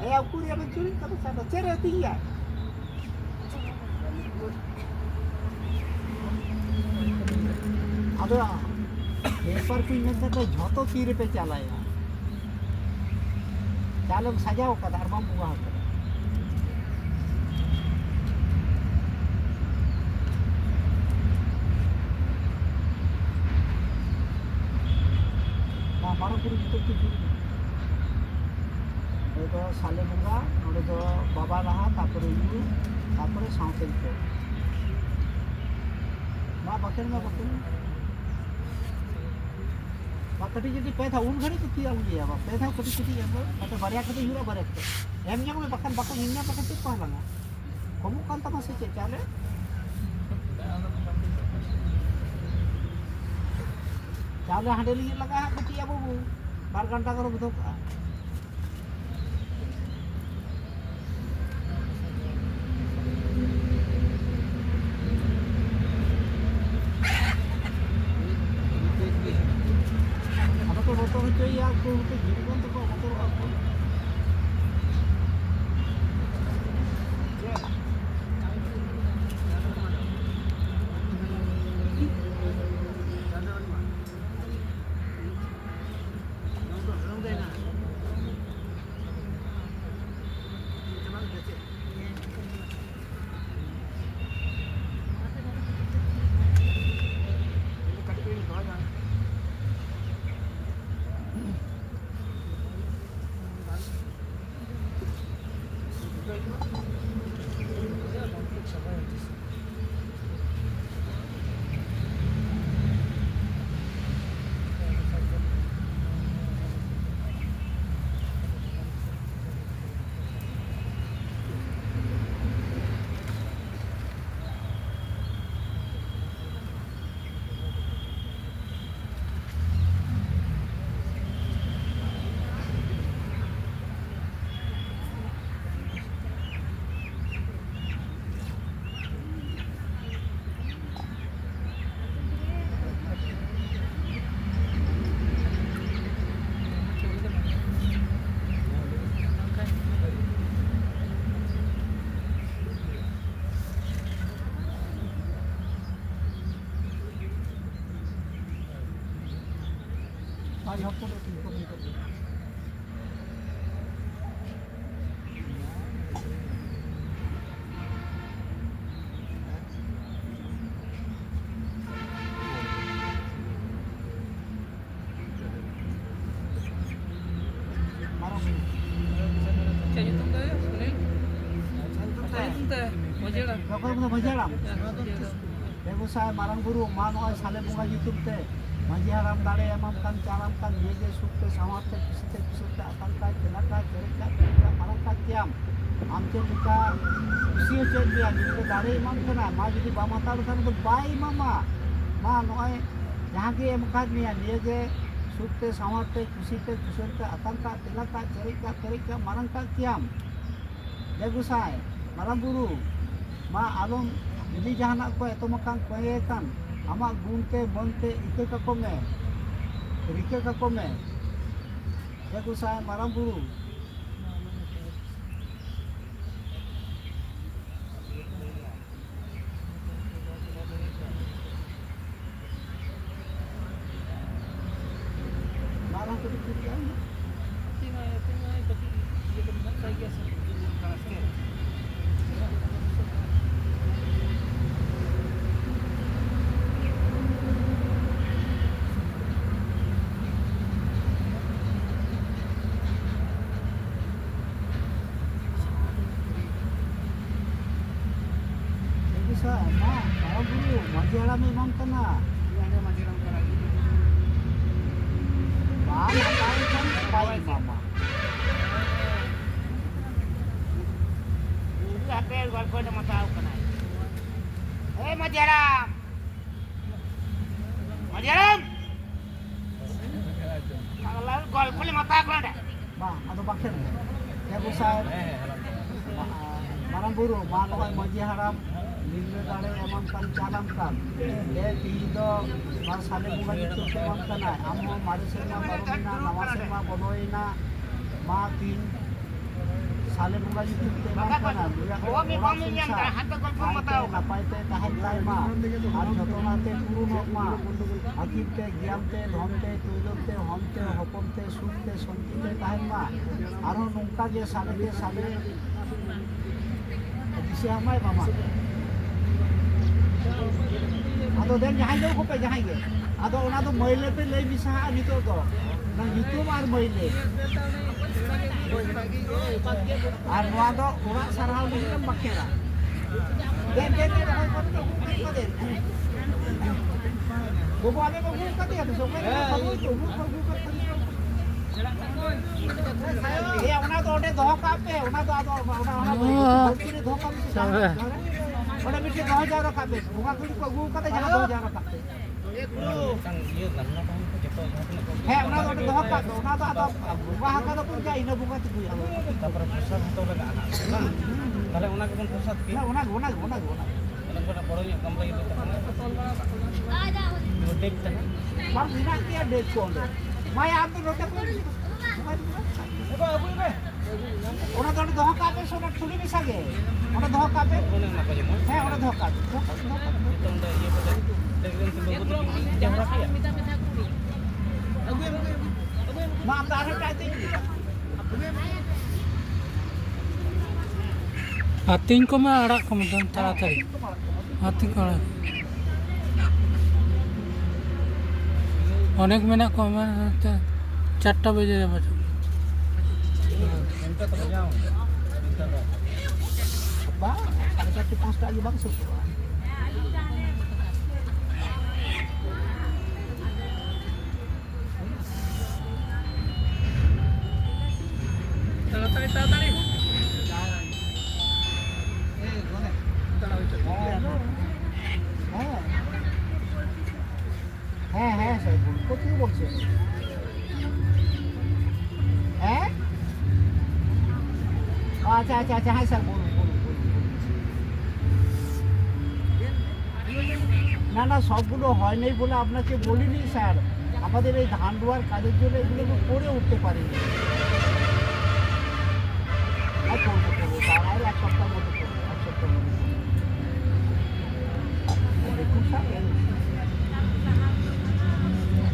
ᱮᱭᱟ, ᱩᱠᱩᱨ ᱭᱟ ᱵᱮᱱ ᱪᱩᱨᱩᱡ ᱠᱟᱫᱟ ᱥᱟᱨ ᱫᱚ ᱪᱮᱫ ᱨᱮ ᱛᱤᱭᱟ? ᱟᱫᱚ ᱵᱮᱯᱟᱨ ᱠᱚᱧ ᱢᱮᱱ ᱠᱟᱫᱟ, ᱡᱷᱚᱛᱚ ᱛᱤ ᱨᱮᱯᱮ ᱪᱟᱞᱟᱭᱟ᱾ ᱪᱟᱞᱮᱢ ᱥᱟᱡᱟᱣ ᱠᱟᱫᱟ ᱟᱨ ᱵᱟᱢ ᱵᱚᱸᱜᱟ ᱟᱠᱟᱫᱟ᱾ ᱱᱚᱰᱮ ᱫᱚ ᱥᱟᱞᱮ ᱵᱚᱸᱜᱟ, ᱱᱚᱰᱮ ᱫᱚ ᱵᱟᱵᱟ ᱞᱟᱦᱟ, ᱛᱟᱯᱚᱨᱮ ᱭᱩ, ᱛᱟᱯᱚᱨᱮ ᱥᱟᱶᱛᱮ ᱡᱚᱛᱚ᱾ ᱢᱟ ᱵᱟᱠᱷᱮᱲ, ᱢᱟ ᱵᱟᱠᱷᱮᱲ᱾ ᱵᱟ, ᱠᱟᱹᱴᱤᱡ ᱡᱩᱫᱤ ᱯᱮ ᱫᱷᱟᱣ, ᱩᱱ ᱜᱷᱟᱹᱲᱤᱡ ᱫᱚ ᱛᱤ ᱟᱞᱚᱢ ᱤᱭᱟᱹᱭᱟ, ᱵᱟ, ᱯᱮ ᱫᱷᱟᱣ ᱠᱟᱹᱴᱤᱡ ᱠᱟᱹᱴᱤᱡ ᱮᱢ ᱢᱮ, ᱵᱟᱠᱷᱟᱱ ᱵᱟᱨᱭᱟ ᱠᱟᱛᱮ ᱧᱩᱨᱟ, ᱵᱟᱨᱭᱟ ᱠᱟᱛᱮ ᱮᱢ ᱧᱚᱜ ᱢᱮ, ᱵᱟᱠᱷᱟᱱ ᱵᱟᱠᱚ ᱧᱮᱞ ᱧᱟᱢ, ᱵᱟᱠᱷᱟᱱ ᱪᱮᱫ ᱠᱚ ᱦᱟᱞᱟᱝᱟ? ᱠᱚᱢᱚᱜ ᱠᱟᱱ ᱛᱟᱢᱟ ᱥᱮ ᱪᱮᱫ ᱪᱟᱣᱞᱮ? ᱪᱟᱣᱞᱮ ᱦᱟᱸᱰᱮ ᱞᱟᱹᱜᱤᱫ ᱞᱟᱜᱟᱜᱼᱟ ᱦᱟᱸᱜ ᱠᱟᱹᱴᱤᱡ ᱟᱵᱚ ᱵᱚ, ᱵᱟᱨ ᱜᱷᱚᱱᱴᱟ ᱠᱚᱨᱮ ᱵᱚ ᱫᱚᱦᱚ ᱠᱟᱜᱼᱟ᱾ ᱟᱫᱚ ᱠᱚ ᱵᱚᱛᱚᱨ ᱦᱚᱪᱚᱭᱮᱭᱟ, ᱩᱱᱠᱩ ᱦᱚᱸᱠᱚ ᱡᱤᱞ ᱠᱟᱱ ᱛᱟᱠᱚᱣᱟ, ᱵᱚᱛᱚᱨᱚᱜᱼᱟ ᱠᱚ᱾ ᱢᱟᱹᱡᱷᱤ ᱦᱟᱲᱟᱢ᱾ ᱚᱠᱚᱭ ᱠᱚᱫᱚ ᱢᱟᱹᱡᱷᱤ ᱦᱟᱲᱟᱢ? ᱦᱮᱸ, ᱢᱟᱹᱡᱷᱤ ᱦᱟᱲᱟᱢ᱾ ᱮ ᱜᱚᱸᱥᱟᱭ ᱢᱟᱨᱟᱝ ᱵᱩᱨᱩ, ᱢᱟ ᱱᱚᱜᱼᱚᱭ ᱥᱟᱞᱮ ᱵᱚᱸᱜᱟ ᱧᱩᱛᱩᱢ ᱛᱮ ᱢᱟᱹᱡᱷᱤ ᱦᱟᱲᱟᱢ ᱫᱟᱲᱮ ᱮᱢᱟᱢ ᱠᱟᱱ, ᱪᱟᱞᱟᱢ ᱠᱟᱱ, ᱱᱤᱭᱟᱹ ᱜᱮ ᱥᱩᱠ ᱛᱮ, ᱥᱟᱶᱟᱨ ᱛᱮ, ᱠᱩᱥᱤ ᱛᱮ, ᱠᱩᱥᱟᱹᱞ ᱛᱮ ᱟᱛᱟᱝ ᱠᱟᱜ, ᱪᱮᱞᱟᱜ ᱠᱟᱜ, ᱪᱮᱨᱮᱡ ᱠᱟᱜ, ᱯᱮᱨᱮᱡ ᱠᱟᱜ, ᱢᱟᱨᱟᱝ ᱠᱟᱜ ᱠᱮᱭᱟᱢ᱾ ᱟᱢ ᱪᱮᱫ ᱞᱮᱠᱟ ᱠᱩᱥᱤ ᱦᱚᱪᱚᱭᱮᱫ ᱢᱮᱭᱟ, ᱱᱤᱭᱟᱹ ᱫᱚ ᱫᱟᱲᱮ ᱮᱢᱟᱢ ᱠᱟᱱᱟ᱾ ᱢᱟ ᱡᱩᱫᱤ ᱵᱟᱢ ᱦᱟᱛᱟᱣ ᱞᱮᱠᱷᱟᱱ ᱫᱚ ᱵᱟᱭ ᱮᱢᱟᱢᱟ᱾ ᱢᱟ ᱱᱚᱜᱼᱚᱭ ᱡᱟᱦᱟᱸ ᱜᱮ ᱮᱢ ᱟᱠᱟᱫ ᱢᱮᱭᱟ, ᱱᱤᱭᱟᱹ ᱜᱮ ᱥᱩᱠ ᱛᱮ, ᱥᱟᱶᱟᱨ ᱛᱮ, ᱠᱩᱥᱤ ᱛᱮ, ᱠᱩᱥᱟᱹᱞ ᱛᱮ ᱟᱛᱟᱝ ᱠᱟᱜ, ᱪᱮᱞᱟᱜ ᱠᱟᱜ, ᱪᱮᱨᱮᱡ ᱠᱟᱜ, ᱯᱮᱨᱮᱡ ᱠᱟᱜ, ᱢᱟᱨᱟᱝ ᱠᱟᱜ ᱠᱮᱭᱟᱢ᱾ ᱮ ᱜᱚᱸᱥᱟᱭ ᱢᱟᱨᱟᱝ ᱵᱩᱨᱩ, ᱢᱟ ᱟᱞᱚᱢ ᱤᱫᱤ ᱡᱟᱦᱟᱱᱟᱜ ᱠᱚ ᱮᱛᱚᱢ ᱟᱠᱟᱱ ᱠᱚᱭᱮ ᱠᱟᱱ, ᱟᱢᱟᱜ ᱜᱩᱱ ᱛᱮ ᱢᱟᱹᱱ ᱛᱮ ᱤᱠᱟᱹ ᱠᱟᱠᱚ ᱢᱮ, ᱨᱤᱠᱟᱹ ᱠᱟᱠᱚ ᱢᱮ᱾ ᱮ ᱜᱚᱸᱥᱟᱭ ᱢᱟᱨᱟᱝ ᱵᱩᱨᱩ᱾ ᱢᱟᱨᱟᱝ ᱠᱟᱹᱴᱤᱡ ᱠᱩᱲᱤ ᱜᱮ ᱟᱢ ᱫᱚ? ᱛᱤᱱᱟᱹᱜ, ᱛᱤᱱᱟᱹᱜ ᱠᱟᱹᱴᱤᱡ ᱤᱭᱟᱹ ᱠᱚ ᱢᱮᱱᱟᱜ ᱛᱟᱭ ᱜᱮᱭᱟ ᱥᱮ? ᱮ ᱜᱚᱸᱥᱟᱭ, ᱢᱟ, ᱢᱟᱨᱟᱝ ᱵᱩᱨᱩ, ᱢᱟᱹᱡᱷᱤ ᱦᱟᱲᱟᱢᱮ ᱮᱢᱟᱢ ᱠᱟᱱᱟ᱾ ᱤᱧ ᱟᱞᱮ ᱢᱟᱹᱡᱷᱤ ᱦᱟᱲᱟᱢ ᱠᱟᱱᱟ᱾ ᱵᱟᱢ ᱦᱟᱛᱟᱣ ᱞᱮᱠᱷᱟᱱ ᱵᱟᱭ ᱮᱢᱟᱢᱟ᱾ ᱩᱱᱤ ᱦᱟᱯᱮ ᱜᱚᱞᱯᱚ ᱫᱚ ᱢᱟᱛᱟᱣ ᱠᱟᱱᱟᱭ᱾ ᱮ ᱢᱟᱹᱡᱷᱤ ᱦᱟᱲᱟᱢ! ᱢᱟᱹᱡᱷᱤ ᱦᱟᱲᱟᱢ! ᱜᱚᱞᱯᱚ ᱞᱮ ᱢᱟᱛᱟᱣ ᱠᱟᱱᱟ᱾ ᱵᱟᱝ, ᱟᱫᱚ ᱵᱟᱠᱷᱮᱲ ᱢᱮ᱾ ᱮ ᱜᱚᱸᱥᱟᱭ, ᱢᱟᱨᱟᱝ ᱵᱩᱨᱩ, ᱢᱟ ᱱᱚᱜᱼᱚᱭ ᱢᱟᱹᱡᱷᱤ ᱦᱟᱲᱟᱢ ᱱᱤᱨᱞᱟᱹ ᱫᱟᱲᱮ ᱮᱢᱟᱢ ᱠᱟᱱ, ᱪᱟᱞᱟᱢ ᱠᱟᱱ᱾ ᱮ ᱛᱤᱦᱤᱧ ᱫᱚ ᱢᱟ ᱥᱟᱞᱮ ᱵᱚᱸᱜᱟ ᱧᱩᱛᱩᱢ ᱛᱮ ᱮᱢᱟᱢ ᱠᱟᱱᱟᱭ᱾ ᱟᱢ ᱦᱚᱸ ᱢᱟᱨᱮ ᱥᱮᱨᱢᱟ ᱯᱟᱨᱚᱢᱮᱱᱟ, ᱱᱟᱣᱟ ᱥᱮᱨᱢᱟ ᱵᱚᱞᱚᱭᱮᱱᱟ᱾ ᱢᱟ ᱛᱤᱦᱤᱧ ᱥᱟᱞᱮ ᱵᱚᱸᱜᱟ ᱧᱩᱛᱩᱢ ᱛᱮ ᱮᱢᱟᱢ ᱠᱟᱱᱟ᱾ ᱱᱩᱭᱟᱜ ᱚᱲᱟᱜ ᱥᱚᱝᱥᱟᱨ ᱱᱟᱭᱛᱮ ᱱᱟᱯᱟᱭ ᱛᱮ ᱛᱟᱦᱮᱱ ᱛᱟᱭ ᱢᱟ᱾ ᱟᱨ ᱡᱚᱛᱚᱱᱟᱛᱮ ᱯᱩᱨᱩᱱᱚᱜ ᱢᱟ᱾ ᱟᱹᱠᱤᱞ ᱛᱮ, ᱜᱮᱭᱟᱱ ᱛᱮ, ᱫᱷᱚᱱ ᱛᱮ, ᱛᱩᱭᱞᱚᱠ ᱛᱮ, ᱦᱚᱱ ᱛᱮ, ᱦᱚᱯᱚᱱ ᱛᱮ, ᱥᱩᱠ ᱛᱮ, ᱥᱟᱱᱛᱤ ᱛᱮ ᱛᱟᱦᱮᱱ ᱢᱟ᱾ ᱟᱨᱦᱚᱸ ᱱᱚᱝᱠᱟ ᱜᱮ ᱥᱟᱞᱮ ᱠᱮ ᱥᱟᱞᱮ ᱫᱤᱥᱟᱹ ᱟᱢᱟᱭ ᱵᱟᱵᱟ᱾ ᱟᱫᱚ ᱫᱮᱱ ᱡᱟᱦᱟᱸᱭ ᱜᱮ ᱠᱚᱯᱮ, ᱡᱟᱦᱟᱸᱭ ᱜᱮ᱾ ᱟᱫᱚ ᱚᱱᱟ ᱫᱚ ᱢᱟᱹᱭᱞᱟᱹ ᱯᱮ ᱞᱟᱹᱭ ᱢᱮᱥᱟᱦᱟᱜᱼᱟ ᱱᱤᱛᱚᱜ ᱫᱚ᱾ ᱚᱱᱟ ᱧᱩᱛᱩᱢ ᱟᱨ ᱢᱟᱹᱭᱞᱟᱹ᱾ ᱟᱨ ᱱᱚᱣᱟ ᱫᱚ ᱚᱲᱟᱜ ᱥᱟᱨᱦᱟᱣ ᱞᱟᱹᱜᱤᱫ ᱮᱢ ᱵᱟᱠᱷᱮᱲᱟ᱾ ᱫᱮᱱ, ᱫᱮᱱ, ᱫᱮᱱ, ᱨᱚᱦᱚᱭ ᱠᱚᱨᱮ ᱫᱚ ᱟᱹᱜᱩ ᱠᱟᱜ ᱠᱚᱣᱟ, ᱫᱮᱱ᱾ ᱜᱚᱜᱚ, ᱟᱵᱮᱱ ᱵᱟᱹᱵᱩ ᱠᱟᱛᱮ ᱜᱮ ᱥᱚᱢᱚᱭ ᱨᱮ ᱵᱟᱹᱵᱩ ᱠᱚ ᱟᱹᱜᱩ ᱠᱟᱜ ᱠᱚᱣᱟ᱾ ᱮᱭᱟ, ᱚᱱᱟ ᱫᱚ ᱚᱸᱰᱮ ᱫᱚᱦᱚ ᱠᱟᱜ ᱯᱮ, ᱚᱱᱟ ᱫᱚ ᱟᱫᱚ, ᱚᱱᱟ, ᱚᱱᱟ ᱚ᱾ ᱵᱟᱹᱞᱛᱤ ᱨᱮ ᱫᱚᱦᱚ ᱠᱟᱜ ᱯᱮ ᱥᱮ ᱥᱟᱵ ᱡᱟᱦᱟᱸ ᱨᱮ᱾ ᱚᱸᱰᱮ ᱢᱤᱫᱴᱮᱡ ᱫᱚᱦᱚ ᱡᱟᱣᱨᱟ ᱠᱟᱜ ᱯᱮ, ᱵᱚᱸᱜᱟ ᱠᱩᱲᱤ ᱠᱚ ᱟᱹᱜᱩ ᱠᱟᱛᱮ ᱡᱟᱦᱟᱸ ᱫᱚᱦᱚ ᱡᱟᱣᱨᱟ ᱠᱟᱜ ᱯᱮ᱾ ᱢᱤᱫᱴᱟᱝ ᱤᱭᱟᱹ ᱜᱟᱢᱞᱟ ᱠᱚᱦᱚᱸ ᱠᱚ ᱡᱚᱛᱚ ᱡᱟᱦᱟᱸ ᱛᱤᱱᱟᱹᱜ ᱠᱚ ᱦᱮᱸ, ᱚᱱᱟ ᱫᱚ ᱚᱸᱰᱮ ᱫᱚᱦᱚ ᱠᱟᱜ ᱯᱮ, ᱚᱱᱟ ᱫᱚ ᱟᱫᱚ ᱵᱚᱸᱜᱟ ᱟᱠᱟᱫᱟ ᱵᱚᱱ ᱡᱟ, ᱤᱱᱟᱹ ᱵᱚᱸᱜᱟ ᱛᱩᱯᱩᱭᱟ᱾ ᱛᱟᱯᱚᱨᱮ ᱯᱨᱚᱥᱟᱫ ᱦᱚᱸᱛᱚ ᱞᱟᱜᱟᱜᱼᱟ ᱦᱟᱸᱜ, ᱵᱟᱝ? ᱛᱟᱦᱞᱮ ᱚᱱᱟ ᱜᱮᱵᱚᱱ ᱯᱨᱚᱥᱟᱫ ᱠᱮᱫ᱾ ᱦᱮᱸ, ᱚᱱᱟ ᱜᱮ, ᱚᱱᱟ ᱜᱮ, ᱚᱱᱟ ᱜᱮ, ᱚᱱᱟ ᱜᱮ᱾ ᱚᱱᱟ ᱠᱷᱚᱱᱟᱜ ᱵᱚᱲᱚ ᱧᱚᱜ ᱜᱟᱢᱞᱟ ᱡᱩᱫᱤ ᱛᱟᱦᱮᱱᱟ, ᱴᱮᱯ ᱛᱟᱦᱮᱱᱟ᱾ ᱵᱟᱝ, ᱢᱮᱱᱟᱜ ᱜᱮᱭᱟ ᱰᱮᱴ ᱠᱚ ᱚᱸᱰᱮ᱾ ᱢᱟᱭᱟ, ᱟᱢ ᱫᱚ ᱱᱚᱰᱮ ᱠᱷᱚᱱ ᱚᱱᱟ ᱫᱚ ᱚᱸᱰᱮ ᱫᱚᱦᱚ ᱠᱟᱜ ᱯᱮ, ᱥᱮ ᱚᱱᱟ ᱴᱷᱩᱞᱤ ᱢᱮᱥᱟ ᱜᱮ᱾ ᱚᱸᱰᱮ ᱫᱚᱦᱚ ᱠᱟᱜ ᱯᱮ᱾ ᱚᱱᱮ ᱚᱱᱟ ᱠᱚ ᱡᱮᱢᱚᱱ᱾ ᱦᱮᱸ, ᱚᱸᱰᱮ ᱫᱚᱦᱚ ᱠᱟᱜ ᱯᱮ᱾ ᱫᱚᱦᱚ ᱠᱟᱜ ᱯᱮ, ᱫᱚᱦᱚ ᱠᱟᱜ ᱯᱮ᱾ ᱱᱤᱛᱚᱝ ᱫᱚ ᱤᱭᱟᱹ ᱠᱟᱛᱮ ᱰᱮᱠ ᱨᱮᱱ ᱛᱤᱸᱜᱩ ᱠᱟᱛᱮ ᱡᱟᱣᱨᱟ ᱠᱮᱜᱼᱟ᱾ ᱢᱟ, ᱟᱢ ᱫᱚ ᱟᱨᱦᱚᱸ ᱮᱴᱟᱜ ᱛᱮ ᱤᱫᱤ ᱠᱟᱜ ᱯᱮ᱾ ᱟᱹᱛᱤᱧ ᱠᱚᱢᱟ ᱟᱲᱟᱜ ᱠᱚᱢᱮ ᱫᱚ ᱛᱟᱲᱟᱛᱟᱲᱤ᱾ ᱟᱹᱛᱤᱧ ᱠᱚ ᱟᱲᱟᱜ᱾ ᱚᱱᱮᱠ ᱢᱮᱱᱟᱜ ᱠᱚᱣᱟ, ᱢᱟᱱᱮ, ᱱᱚᱛᱮ ᱪᱟᱨᱴᱟ ᱵᱟᱡᱮ ᱨᱮ ᱵᱟᱡᱟᱜ᱾ ᱵᱟᱝ, ᱥᱟᱲᱮ ᱪᱟᱨᱴᱮ, ᱯᱟᱸᱪᱴᱟ ᱜᱮ ᱵᱟᱝ ᱥᱟᱹᱛᱚᱜᱼᱟ᱾ ᱛᱟᱲᱟᱛᱟᱲᱤ, ᱛᱟᱲᱟᱛᱟᱲᱤ᱾ হ্যাঁ, হ্যাঁ, স্যার, বলুন। কোথেকে বলছেন? হ্যাঁ? আচ্ছা, আচ্ছা, আচ্ছা, হ্যাঁ, স্যার, বলুন, বলুন, বলুন, বলুন। না, না, সবগুলো হয়নি বলে আপনাকে বলিনি, স্যার। আমাদের এই ধান রোয়ার কাজের জন্য এগুলো তো করে উঠতে পারিনি। হ্যাঁ, করবো, করবো। দাঁড়াও, এক সপ্তাহ মতো করবো, এক সপ্তাহ মতো করবো। দেখুন স্যার, এই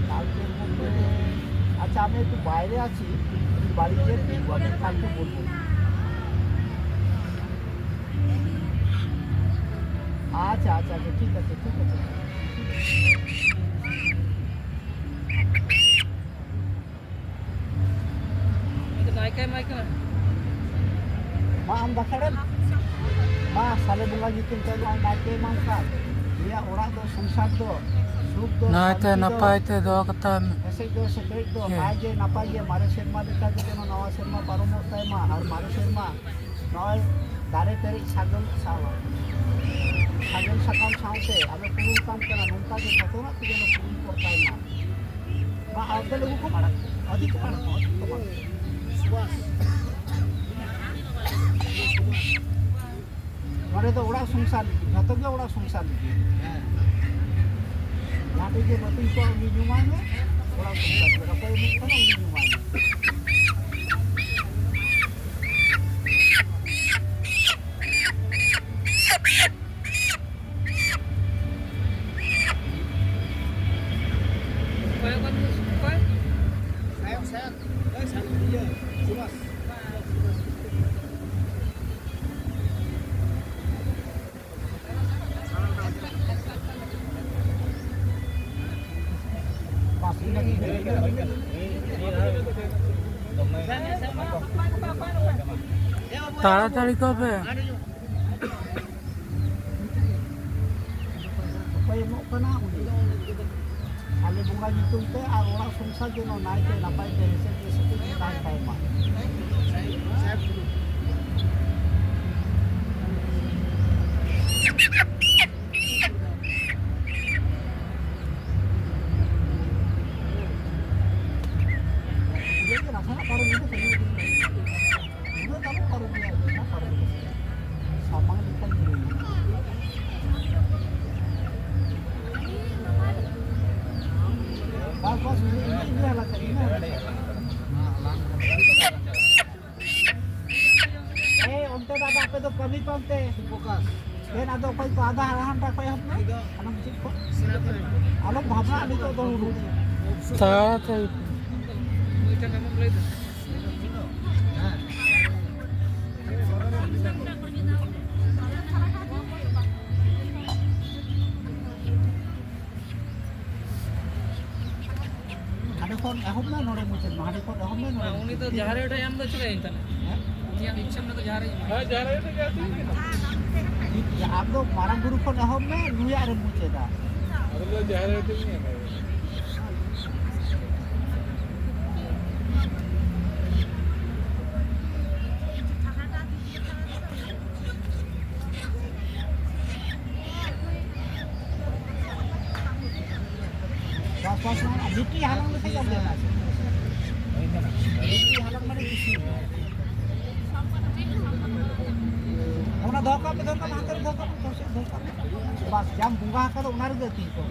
কালকের মধ্যে, আচ্ছা, আমি একটু বাইরে আছি, আমি বাড়ি গিয়ে ফিরবো, আমি কালকে বলবো। আচ্ছা, আচ্ছা, আচ্ছা, ঠিক আছে, ঠিক আছে। ᱢᱟ ᱟᱢ ᱵᱟᱠᱷᱮᱲᱮᱢ᱾ ᱢᱟ ᱥᱟᱞᱮ ᱵᱚᱸᱜᱟ ᱧᱩᱛᱩᱢ ᱛᱮ ᱱᱚᱜᱼᱚᱭ ᱱᱟᱭᱠᱮ ᱮᱢᱟᱢ ᱠᱟᱱ᱾ ᱱᱩᱭᱟᱜ ᱚᱲᱟᱜ ᱫᱚ, ᱥᱚᱝᱥᱟᱨ ᱫᱚ, ᱥᱩᱠ ᱫᱚ, ᱱᱟᱭᱛᱮ ᱥᱟᱱᱛᱤ ᱫᱚ, ᱱᱟᱯᱟᱭ ᱛᱮ ᱫᱚᱦᱚ ᱠᱟᱛᱟᱢ᱾ ᱦᱮᱸᱥᱮᱡ ᱫᱚ, ᱥᱮᱴᱮᱡ ᱫᱚ, ᱦᱮᱸ᱾ ᱱᱟᱭ ᱜᱮ ᱱᱟᱯᱟᱭ ᱜᱮ ᱢᱟᱨᱮ ᱥᱮᱨᱢᱟ ᱞᱮᱠᱟ ᱜᱮ ᱡᱮᱱᱚ ᱱᱟᱣᱟ ᱥᱮᱨᱢᱟ ᱯᱟᱨᱚᱢᱚᱜ ᱛᱟᱭ ᱢᱟ᱾ ᱟᱨ ᱢᱟᱨᱮ ᱥᱮᱨᱢᱟ ᱱᱚᱜᱼᱚᱭ ᱫᱟᱨᱮ ᱯᱮᱨᱮᱡ ᱥᱟᱨᱡᱚᱢ ᱥᱟᱶ, ᱥᱟᱨᱡᱚᱢ ᱥᱟᱠᱟᱢ ᱥᱟᱶᱛᱮ ᱟᱞᱮ ᱯᱩᱨᱩᱱ ᱠᱟᱱ ᱠᱟᱱᱟ, ᱱᱚᱝᱠᱟ ᱜᱮ ᱡᱚᱛᱚᱱᱟᱜ ᱛᱮᱜᱮ ᱞᱮ ᱯᱩᱨᱩᱱ ᱠᱚᱜ ᱛᱟᱭ ᱢᱟ᱾ ᱢᱟ ᱟᱨ ᱫᱚ ᱞᱟᱹᱜᱩ ᱠᱚ ᱢᱟᱲᱟᱝ, ᱟᱹᱰᱤ ᱠᱚ ᱢᱟᱲᱟᱝ, ᱟᱹᱰᱤ ᱠᱚ ᱢᱟᱲᱟᱝ᱾ ᱱᱚᱰᱮ ᱫᱚ ᱚᱲᱟᱜ ᱥᱚᱝᱥᱟᱨ ᱞᱟᱹᱜᱤᱫ, ᱡᱚᱛᱚ ᱜᱮ ᱚᱲᱟᱜ ᱥᱚᱝᱥᱟᱨ ᱞᱟᱹᱜᱤᱫ᱾ ᱦᱮᱸ᱾ ᱡᱟᱦᱟᱸ ᱴᱷᱮᱡ ᱜᱮ ᱵᱟᱹᱛᱤᱧ ᱠᱚᱣᱟ, ᱩᱱᱤ ᱧᱩᱢᱟᱭ ᱢᱮ, ᱚᱲᱟᱜ ᱥᱚᱝᱥᱟᱨ ᱞᱟᱹᱜᱤᱫ᱾ ᱚᱠᱚᱭ ᱮᱢᱚᱜ ᱠᱟᱱᱟ, ᱩᱱᱤ ᱧᱩᱢᱟᱭ ᱢᱮ᱾ ᱛᱟᱲᱟᱛᱟᱲᱤ ᱠᱚᱯᱮ᱾ ᱚᱠᱚᱭ ᱮᱢᱚᱜ ᱠᱟᱱᱟ ᱩᱱᱤ᱾ ᱥᱟᱞᱮ ᱵᱚᱸᱜᱟ ᱧᱩᱛᱩᱢ ᱛᱮ ᱟᱨ ᱚᱲᱟᱜ ᱥᱚᱝᱥᱟᱨ ᱡᱮᱱᱚ ᱱᱟᱭᱛᱮ ᱱᱟᱯᱟᱭ ᱛᱮ ᱦᱮᱸᱥᱮᱡ ᱜᱮ ᱥᱮᱪᱮᱫ ᱜᱮ ᱛᱟᱦᱮᱱ ᱛᱟᱭ ᱢᱟ᱾ ᱤᱭᱟᱹ ᱜᱮ ᱱᱟᱥᱮᱱᱟᱜ ᱯᱟᱨᱚᱢ ᱤᱫᱤ ᱠᱟᱹᱢᱤ ᱤᱫᱤ ᱠᱟᱹᱢᱤ᱾ ᱩᱱᱟᱹᱜ ᱫᱚ ᱟᱞᱚ ᱯᱟᱨᱚᱢ ᱜᱮᱭᱟ, ᱚᱱᱟ ᱯᱟᱨᱚᱢ ᱜᱮᱭᱟ᱾ ᱥᱟᱢᱟᱝ ᱞᱮᱠᱟᱧ ᱞᱟᱹᱭ᱾ ᱵᱟᱥ, ᱵᱟᱥ, ᱤᱱᱟᱹ, ᱤᱱᱟᱹ, ᱤᱱᱟᱹ ᱦᱟᱞᱟ ᱠᱷᱟᱱ, ᱤᱱᱟᱹ ᱦᱟᱞᱟ ᱠᱷᱟᱱ᱾ ᱮᱭ, ᱚᱱᱛᱮ ᱫᱚ ᱟᱫᱚ ᱟᱯᱮ ᱫᱚ ᱠᱟᱹᱢᱤ ᱯᱟᱱᱛᱮ᱾ ᱯᱷᱳᱠᱟᱥ᱾ ᱫᱮᱱ ᱟᱫᱚ ᱚᱠᱚᱭ ᱠᱚ ᱟᱫᱷᱟ ᱟᱫᱷᱟ ᱜᱷᱚᱱᱴᱟ ᱠᱷᱚᱡ ᱮᱦᱚᱵ ᱢᱮ᱾ ᱟᱞᱚᱢ ᱪᱮᱫ ᱠᱚ᱾ ᱟᱞᱚᱢ ᱵᱷᱟᱵᱽᱱᱟ ᱱᱤᱛᱚᱜ ᱫᱚ ᱩᱰᱩᱠ᱾ ᱛᱟᱲᱟᱛᱟᱲᱤ᱾ ᱟᱫᱚ ᱠᱷᱚᱱ ᱮᱦᱚᱵ ᱢᱮ, ᱱᱚᱰᱮ ᱢᱩᱪᱟᱹᱫ ᱢᱮ, ᱦᱟᱺᱰᱤ ᱠᱷᱚᱱ ᱮᱦᱚᱵ ᱢᱮ, ᱱᱚᱰᱮ ᱩᱱᱤ ᱫᱚ ᱢᱩᱪᱟᱹᱫ ᱢᱮ᱾ ᱡᱟᱦᱟᱸ ᱨᱮ ᱮᱢ ᱫᱚ ᱪᱮᱫ ᱮᱱ ᱛᱟᱞᱮ? ᱦᱮᱸ? ᱩᱱᱤᱭᱟᱜ ᱤᱪᱪᱷᱟᱹ ᱢᱮᱱᱟᱜ ᱫᱚ ᱡᱟᱦᱟᱸ ᱨᱮ ᱮᱢ᱾ ᱦᱮᱸ, ᱡᱟᱦᱟᱸ ᱨᱮ ᱮᱢ ᱛᱟᱞᱮ᱾ ᱟᱢ ᱫᱚ ᱢᱟᱨᱟᱝ ᱵᱩᱨᱩ ᱠᱷᱚᱱ ᱮᱦᱚᱵ ᱢᱮ, ᱱᱩᱭᱟᱜ ᱨᱮ ᱢᱩᱪᱟᱹᱫᱟ᱾ ᱟᱫᱚ ᱡᱟᱦᱟᱸ ᱨᱮ ᱮᱢ᱾ ᱵᱟᱥ, ᱵᱟᱥ, ᱚᱱᱟ ᱢᱤᱫᱴᱤᱡ ᱦᱟᱞᱟᱝ ᱞᱮᱠᱷᱟᱱ ᱜᱮ ᱟᱢ ᱫᱚ ᱵᱟᱥ᱾ ᱢᱤᱫᱴᱤᱡ ᱦᱟᱞᱟᱝ ᱢᱟᱱᱮ ᱵᱮᱥᱤ᱾ ᱚᱱᱟ ᱫᱚᱦᱚ ᱠᱟᱜ ᱯᱮ, ᱫᱚᱦᱚ ᱠᱟᱜ ᱯᱮ, ᱦᱟᱱᱛᱮ ᱨᱮ ᱫᱚᱦᱚ ᱠᱟᱜ ᱯᱮ, ᱫᱚᱦᱚ ᱠᱟᱜ ᱯᱮ᱾ ᱵᱟᱥ, ᱡᱟᱢ ᱵᱚᱸᱜᱟ ᱟᱠᱟᱫᱟ, ᱚᱱᱟ ᱨᱮᱜᱮ ᱟᱹᱛᱤᱧ ᱠᱚ᱾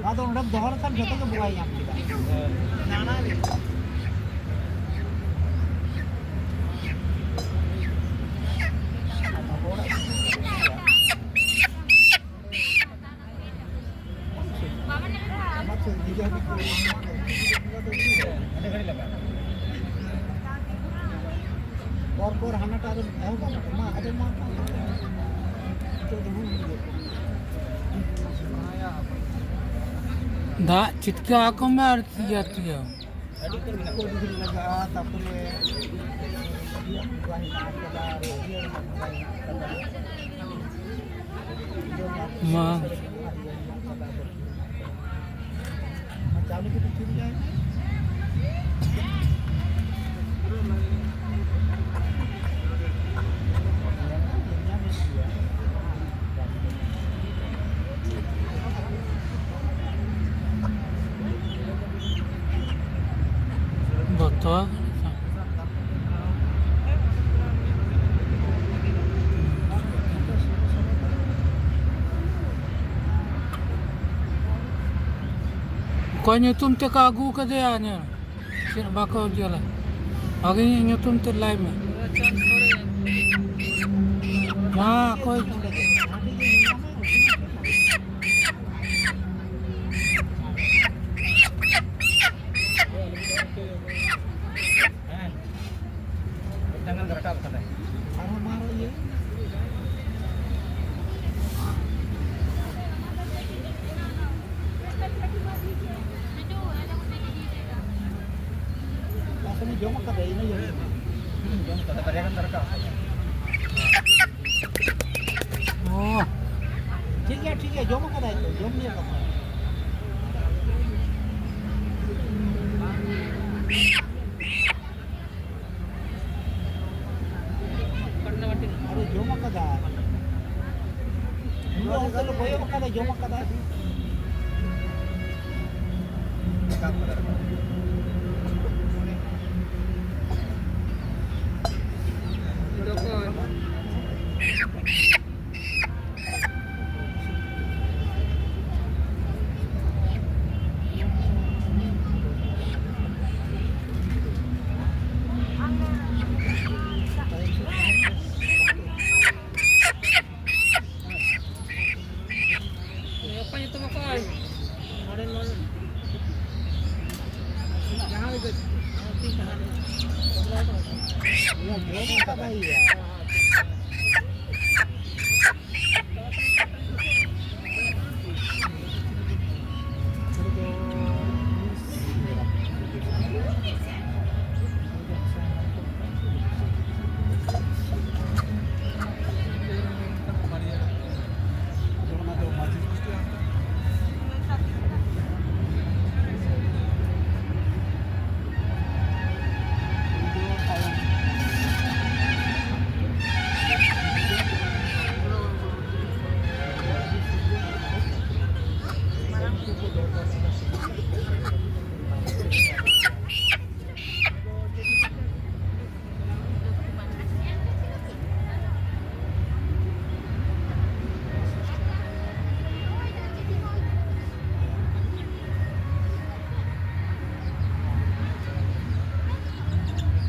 ᱱᱚᱣᱟ ᱫᱚ ᱚᱸᱰᱮᱢ ᱫᱚᱦᱚ ᱞᱮᱠᱷᱟᱱ ᱡᱚᱛᱚ ᱜᱮ ᱵᱚᱸᱜᱟᱭ ᱧᱟᱢ ᱠᱮᱫᱟ᱾ ᱯᱚᱨ ᱯᱚᱨ ᱦᱟᱱᱟᱴᱟᱜ ᱨᱮ ᱮᱦᱚᱵ ᱟᱢ᱾ ᱢᱟ, ᱟᱫᱚ ᱢᱟ, ᱱᱤᱛᱚᱜ ᱫᱚ ᱦᱩᱭ ᱜᱮ᱾ ᱫᱟᱜ ᱪᱷᱤᱴᱠᱟᱹᱣ ᱟᱠᱚ ᱢᱮ ᱟᱨ ᱤᱭᱟᱹ ᱛᱮᱜᱮ᱾ ᱟᱹᱰᱤ ᱩᱛᱟᱹᱨ ᱢᱮᱱᱟᱜ ᱠᱚᱣᱟ᱾ ᱞᱟᱜᱟᱜᱼᱟ, ᱛᱟᱯᱚᱨᱮ ᱤᱭᱟᱹ ᱠᱚ ᱦᱮᱱᱟᱜ ᱟᱠᱟᱫᱟ, ᱟᱨ ᱤᱭᱟᱹ ᱦᱮᱱᱟᱜ ᱟᱠᱟᱫᱟ᱾ ᱢᱟ᱾ ᱵᱚᱛᱚᱨ᱾ ᱚᱠᱚᱭ ᱧᱩᱛᱩᱢ ᱛᱮᱠᱚ ᱟᱹᱜᱩ ᱠᱟᱫᱮᱭᱟ? ᱧᱮᱞ ᱪᱮᱫ ᱵᱟᱠᱚ ᱚᱡᱚᱞᱟ᱾ ᱵᱷᱟᱜᱮ ᱧᱚᱜ ᱧᱩᱛᱩᱢ ᱛᱮ ᱞᱟᱹᱭ ᱢᱮ᱾ ᱢᱟ ᱚᱠᱚᱭ? ᱦᱮᱸ᱾ ᱢᱤᱫᱴᱟᱝ ᱜᱟᱱ ᱨᱟᱠᱟᱵ ᱠᱟᱫᱟᱭ᱾ ᱟᱨᱦᱚᱸ ᱢᱟ ᱟᱨᱦᱚᱸ ᱤᱭᱟᱹ᱾ ᱡᱚᱢ ᱞᱟᱹᱭᱟ ᱠᱟᱛᱷᱟ᱾ ᱟᱨᱮ ᱡᱚᱢ ᱟᱠᱟᱫᱟ᱾ ᱩᱱᱤ ᱫᱚ ᱚᱱᱛᱮ ᱨᱮ ᱠᱚᱭᱚᱜ ᱟᱠᱟᱫᱟᱭ, ᱡᱚᱢ ᱟᱠᱟᱫᱟᱭ᱾ ᱡᱚᱠᱷᱚᱱ ᱚᱠᱚᱭ ᱧᱩᱛᱩᱢ ᱚᱠᱚᱭ? ᱱᱚᱰᱮ, ᱱᱚᱰᱮ᱾ ᱡᱟᱦᱟᱸ ᱜᱮ ᱤᱭᱟᱹ, ᱡᱚᱢ ᱠᱟᱫᱟᱭ ᱭᱟ᱾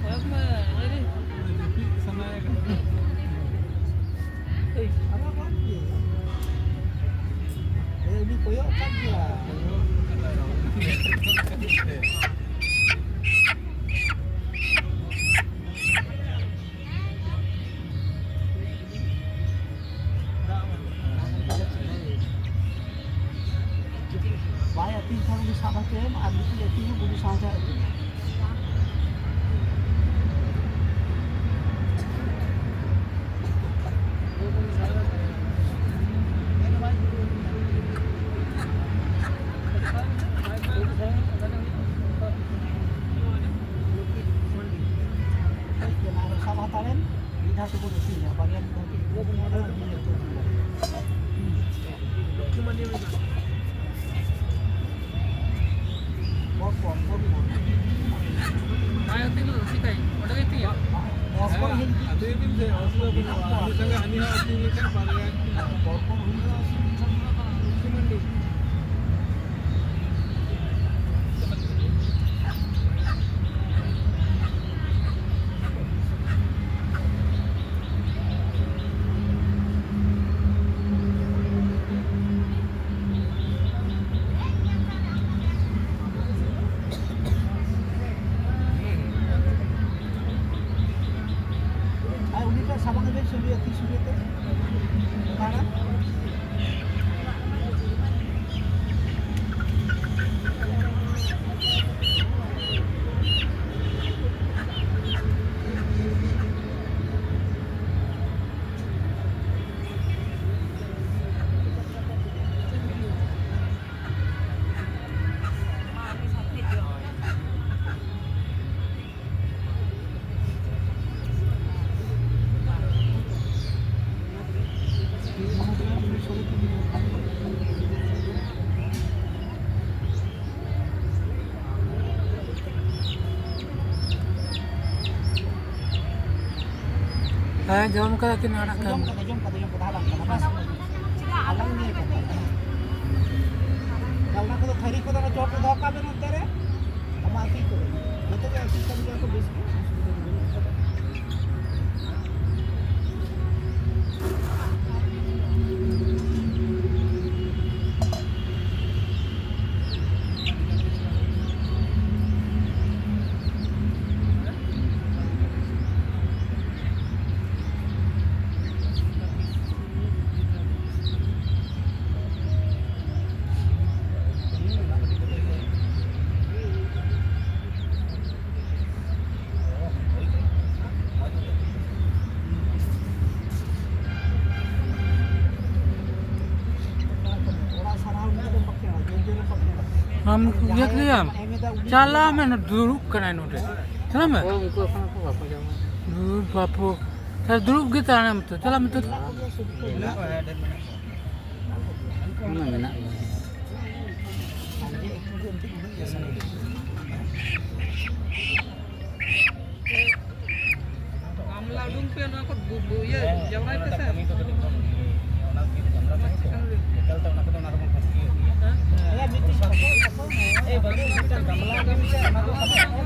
ᱠᱚᱭᱚᱜ ᱢᱮ, ᱧᱮᱞ ᱫᱤᱧ᱾ ᱡᱟᱹᱯᱤᱫ ᱥᱟᱱᱟᱭᱮ ᱠᱟᱱᱟ᱾ ᱮᱭ, ᱟᱨᱚ ᱵᱟᱝ ᱜᱮ᱾ ᱮᱭ, ᱩᱱᱤ ᱠᱚᱭᱚᱜ ᱠᱟᱱ ᱜᱮᱭᱟ᱾ ᱠᱚᱭᱚᱜ ᱠᱟᱫᱟᱭ, ᱩᱱᱤ ᱠᱷᱟᱹᱛᱤᱨ ᱛᱮ᱾ ᱵᱟᱭ ᱟᱹᱛᱤᱧ ᱠᱷᱟᱱ ᱩᱱᱤ ᱥᱟᱵ ᱦᱚᱪᱚᱭᱮᱢ ᱟᱨ ᱢᱤᱫᱴᱤᱡ ᱟᱹᱛᱤᱧ ᱩᱱᱤ ᱥᱟᱶᱛᱮ ᱟᱹᱛᱤᱧ᱾ ᱵᱟᱭ ᱟᱹᱛᱤᱧ ᱞᱮᱫᱟ, ᱪᱤᱠᱟᱹᱭ? ᱚᱸᱰᱮ ᱜᱮ ᱟᱹᱛᱤᱧᱟ᱾ ᱦᱮᱸ, ᱟᱹᱛᱤᱧ ᱵᱤᱱ ᱥᱮ, ᱚᱥᱩᱵᱤᱫᱷᱟ ᱵᱟᱹᱱᱩᱜᱼᱟ᱾ ᱟᱹᱞᱤᱧ ᱥᱚᱸᱜᱮ ᱦᱟᱹᱱᱤ ᱦᱚᱸ ᱟᱹᱛᱤᱧ ᱞᱮᱠᱷᱟᱱ ᱵᱟᱨᱭᱟ᱾ ᱟᱨ ᱩᱱᱤᱴᱟᱜ ᱥᱟᱢᱟᱝ ᱨᱮ ᱪᱷᱚᱵᱤ ᱟᱹᱛᱤᱧ ᱥᱚᱸᱜᱮ ᱛᱮ ᱚᱠᱟᱨᱮ? ᱦᱮᱸ, ᱡᱚᱢ ᱠᱟᱫᱟ ᱠᱤᱱ ᱟᱲᱟᱜ ᱠᱟᱱ᱾ ᱡᱚᱢ ᱠᱟᱫᱟ, ᱡᱚᱢ ᱠᱟᱫᱟ, ᱡᱚᱢ ᱠᱟᱫᱟ, ᱟᱲᱟᱜ ᱠᱟᱫᱟ, ᱵᱟᱥ᱾ ᱟᱞᱟᱝ ᱱᱤᱭᱟᱹ ᱠᱟᱛᱷᱟ᱾ ᱚᱱᱟ ᱠᱚᱫᱚ ᱛᱷᱟᱹᱨᱤ ᱠᱚᱫᱚ ᱚᱱᱟ ᱪᱚᱴ ᱨᱮ ᱫᱚᱦᱚ ᱠᱟᱜ ᱵᱮᱱ ᱚᱱᱛᱮ ᱨᱮ᱾ ᱟᱢᱟᱜ ᱛᱤ ᱠᱚᱨᱮ᱾ ᱡᱚᱛᱚ ᱜᱮ ᱟᱹᱛᱤᱧ ᱠᱟᱱ ᱜᱮᱭᱟ ᱠᱚ, ᱵᱮᱥ ᱜᱮ᱾ ᱟᱢ ᱤᱭᱟᱹ ᱠᱮᱫᱟᱢ? ᱪᱟᱞᱟᱜ ᱢᱮ, ᱫᱩᱲᱩᱵ ᱠᱟᱱᱟᱭ ᱱᱚᱰᱮ᱾ ᱪᱟᱞᱟᱜ ᱢᱮ᱾ ᱦᱳᱭ, ᱩᱱᱠᱩ ᱮᱠᱷᱚᱱ ᱠᱚ ᱵᱟᱠᱚ ᱡᱚᱢᱟ᱾ ᱫᱩᱨ ᱵᱟᱯᱩ᱾ ᱥᱟᱨ, ᱫᱩᱲᱩᱵ ᱜᱮ ᱛᱟᱦᱮᱱᱟᱢ ᱛᱚ, ᱪᱟᱞᱟᱜ ᱢᱮ ᱛᱚ᱾ ᱢᱮᱱᱟᱜ ᱠᱚᱣᱟ, ᱦᱮᱸ, ᱰᱷᱮᱨ ᱢᱮᱱᱟᱜ ᱠᱚᱣᱟ᱾ ᱚᱱᱟ ᱢᱮᱱᱟᱜ ᱜᱮᱭᱟ᱾ ᱜᱟᱢᱞᱟ ᱩᱰᱩᱝ ᱯᱮ, ᱱᱚᱣᱟ ᱠᱚ ᱵᱩ-, ᱵᱩ-, ᱤᱭᱟᱹ, ᱡᱟᱣᱨᱟᱭ ᱯᱮ ᱥᱮ᱾ ᱠᱟᱹᱢᱤ ᱠᱚ ᱠᱟᱹᱴᱤᱡ ᱠᱚᱢ ᱜᱮ᱾ ᱚᱱᱟ ᱠᱤ ᱜᱟᱢᱞᱟ ᱛᱟᱦᱮᱸ ᱠᱚᱜᱼᱟ? ᱮᱠᱟᱞ ᱛᱮ ᱚᱱᱟ ᱠᱚᱫᱚ ᱚᱱᱟ ᱨᱮᱵᱚᱱ ᱠᱷᱟᱹᱛᱤᱨ ᱜᱮᱭᱟ᱾ ᱦᱮᱸ? ᱮᱭᱟ, ᱢᱤᱫᱴᱤᱡ ᱯᱷᱚᱴᱳ, ᱯᱷᱚᱴᱳ ᱢᱮ᱾ ᱮᱭ, ᱵᱟᱹᱵᱩ, ᱢᱤᱫᱴᱟᱝ ᱜᱟᱢᱞᱟ ᱢᱮᱱᱟᱜᱼᱟ, ᱚᱱᱟ ᱫᱚ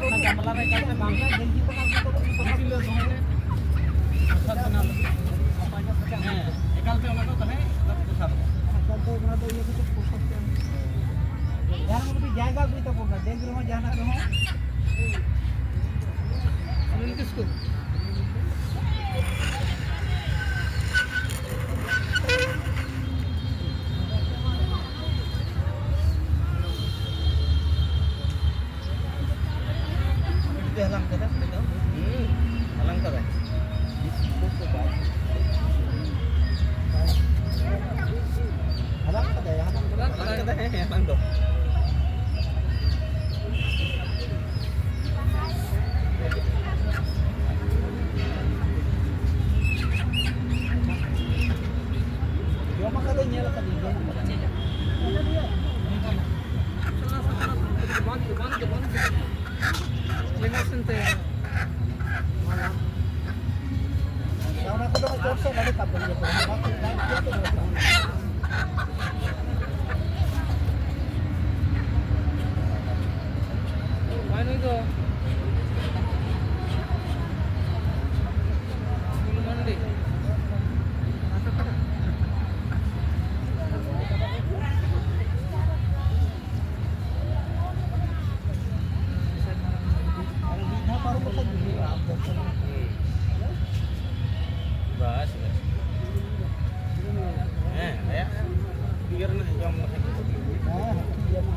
ᱚᱱᱟ ᱜᱟᱢᱞᱟ ᱨᱮ ᱮᱠᱟᱞ ᱛᱮ ᱵᱟᱝ ᱜᱟᱱᱚᱜᱼᱟ᱾ ᱦᱮᱸ, ᱮᱠᱟᱞ ᱛᱮ ᱚᱱᱟ ᱫᱚ ᱛᱟᱦᱮᱸ ᱫᱚᱨᱠᱟᱨ᱾ ᱮᱠᱟᱞ ᱛᱮ ᱚᱱᱟ ᱫᱚ ᱤᱭᱟᱹ ᱠᱟᱛᱮ ᱯᱨᱚᱥᱟᱫ ᱠᱚ᱾ ᱡᱟᱦᱟᱸ ᱨᱮᱦᱚᱸ ᱢᱤᱫᱴᱤᱡ ᱡᱟᱭᱜᱟ ᱟᱹᱜᱩᱭ ᱛᱟᱵᱚᱱ ᱢᱮ, ᱰᱮᱠ ᱨᱮᱦᱚᱸ ᱡᱟᱦᱟᱱᱟᱜ ᱨᱮᱦᱚᱸ᱾ ᱥᱩᱱᱤᱞ ᱠᱤᱥᱠᱩ᱾ ᱦᱟᱞᱟᱝ ᱠᱟᱫᱟ, ᱦᱩᱸ, ᱦᱟᱞᱟᱝ ᱠᱟᱫᱟ᱾ ᱦᱟᱞᱟᱝ ᱠᱟᱫᱟᱭ, ᱦᱟᱞᱟᱝ ᱠᱟᱫᱟᱭ, ᱦᱮᱸ, ᱦᱮᱸ, ᱦᱟᱞᱟᱝ ᱫᱚ᱾ ᱡᱚᱢ ᱟᱠᱟᱫᱟᱹᱧ, ᱧᱮᱞ ᱟᱠᱟᱫᱟᱹᱧ, ᱡᱚᱢ ᱟᱠᱟᱫᱟᱹᱧ᱾ ᱞᱮᱸᱜᱟ ᱥᱮᱱ ᱛᱮ᱾ ᱚᱱᱟ ᱠᱚᱫᱚ ᱪᱚᱴ ᱥᱮᱫ ᱞᱟᱫᱮ ᱠᱟᱜ ᱯᱮ, ᱤᱭᱟᱹ ᱠᱚ᱾ ᱵᱟᱭ ᱱᱩᱭ ᱫᱚ᱾ ᱢᱟᱱᱰᱤ᱾ ᱟᱨ ᱢᱤᱫ ᱫᱷᱟᱣ ᱯᱟᱨᱚᱢ ᱞᱮᱠᱷᱟᱡ ᱜᱮ ᱦᱩᱭᱩᱜᱼᱟ, ᱟᱢ ᱫᱚ᱾ ᱵᱟᱥ, ᱵᱟᱥ᱾ ᱦᱮᱸ, ᱟᱭᱟᱜ ᱤᱭᱟᱹ ᱨᱮᱱᱟᱜ ᱡᱚᱢ ᱞᱮᱠᱷᱟᱡ ᱜᱮ᱾ ᱦᱮᱸ, ᱦᱮᱸ, ᱴᱷᱤᱠ ᱜᱮᱭᱟ ᱢᱟ᱾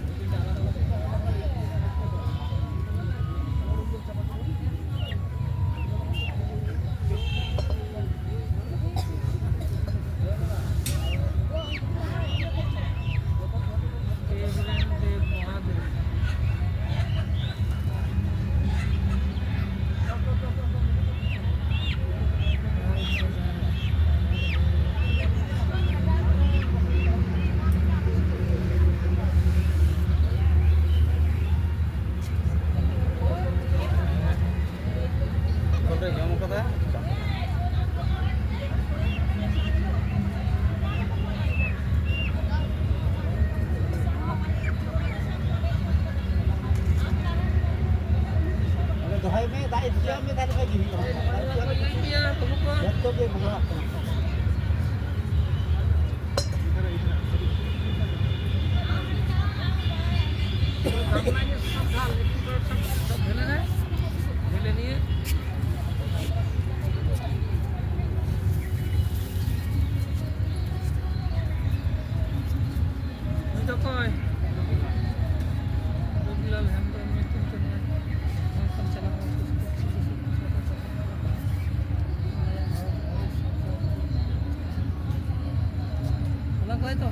ᱛᱚ,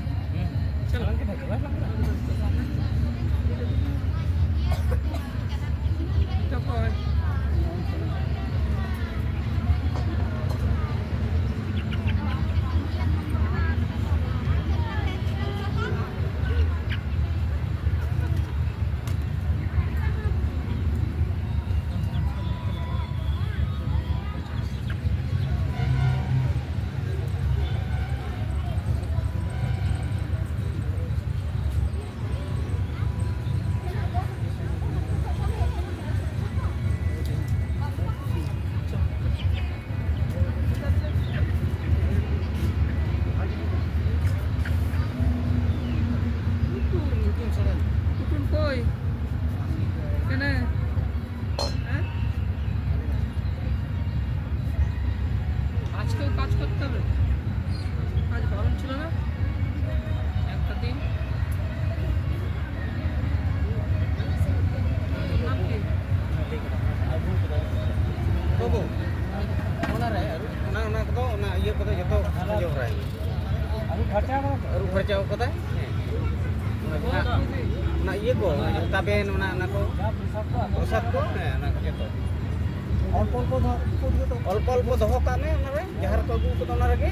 ᱪᱚᱞᱚ᱾ ᱛᱚᱠᱚᱭ᱾ ᱩᱛᱩᱱ ᱠᱚᱭ᱾ কেনে? হ্যাঁ? আজকেও কাজ করতে হবে? আজ গরম ছিল না? একটা দিন। তোর নাম কি? ᱵᱟᱹᱵᱩ, ᱚᱱᱟᱨᱮ ᱚᱱᱟ, ᱚᱱᱟ ᱠᱚᱫᱚ, ᱚᱱᱟ ᱤᱭᱟᱹ ᱠᱚᱫᱚ ᱡᱚᱛᱚ ᱡᱚᱵᱽᱨᱟᱭ᱾ ᱟᱹᱨᱩᱵ ᱯᱷᱟᱨᱪᱟ ᱠᱟᱫᱟᱭ ᱛᱚ? ᱚᱱᱟ ᱡᱟᱦᱟᱸ, ᱚᱱᱟ ᱤᱭᱟᱹ ᱠᱚ, ᱚᱱᱟ ᱡᱟᱦᱟᱸ ᱛᱟᱵᱮᱱ, ᱚᱱᱟ, ᱚᱱᱟ ᱠᱚ, ᱯᱨᱚᱥᱟᱫ ᱠᱚ, ᱦᱮᱸ, ᱚᱱᱟ ᱠᱚ ᱡᱚᱛᱚ᱾ ᱚᱞᱯᱚ ᱚᱞᱯᱚ ᱫᱚᱦᱚ, ᱚᱞᱯᱚ ᱚᱞᱯᱚ ᱫᱚᱦᱚ ᱠᱟᱜ ᱢᱮ ᱚᱱᱟᱨᱮ, ᱡᱟᱦᱟᱸ ᱨᱮᱠᱚ ᱟᱹᱜᱩ ᱠᱟᱫᱟ ᱚᱱᱟ ᱨᱮᱜᱮ,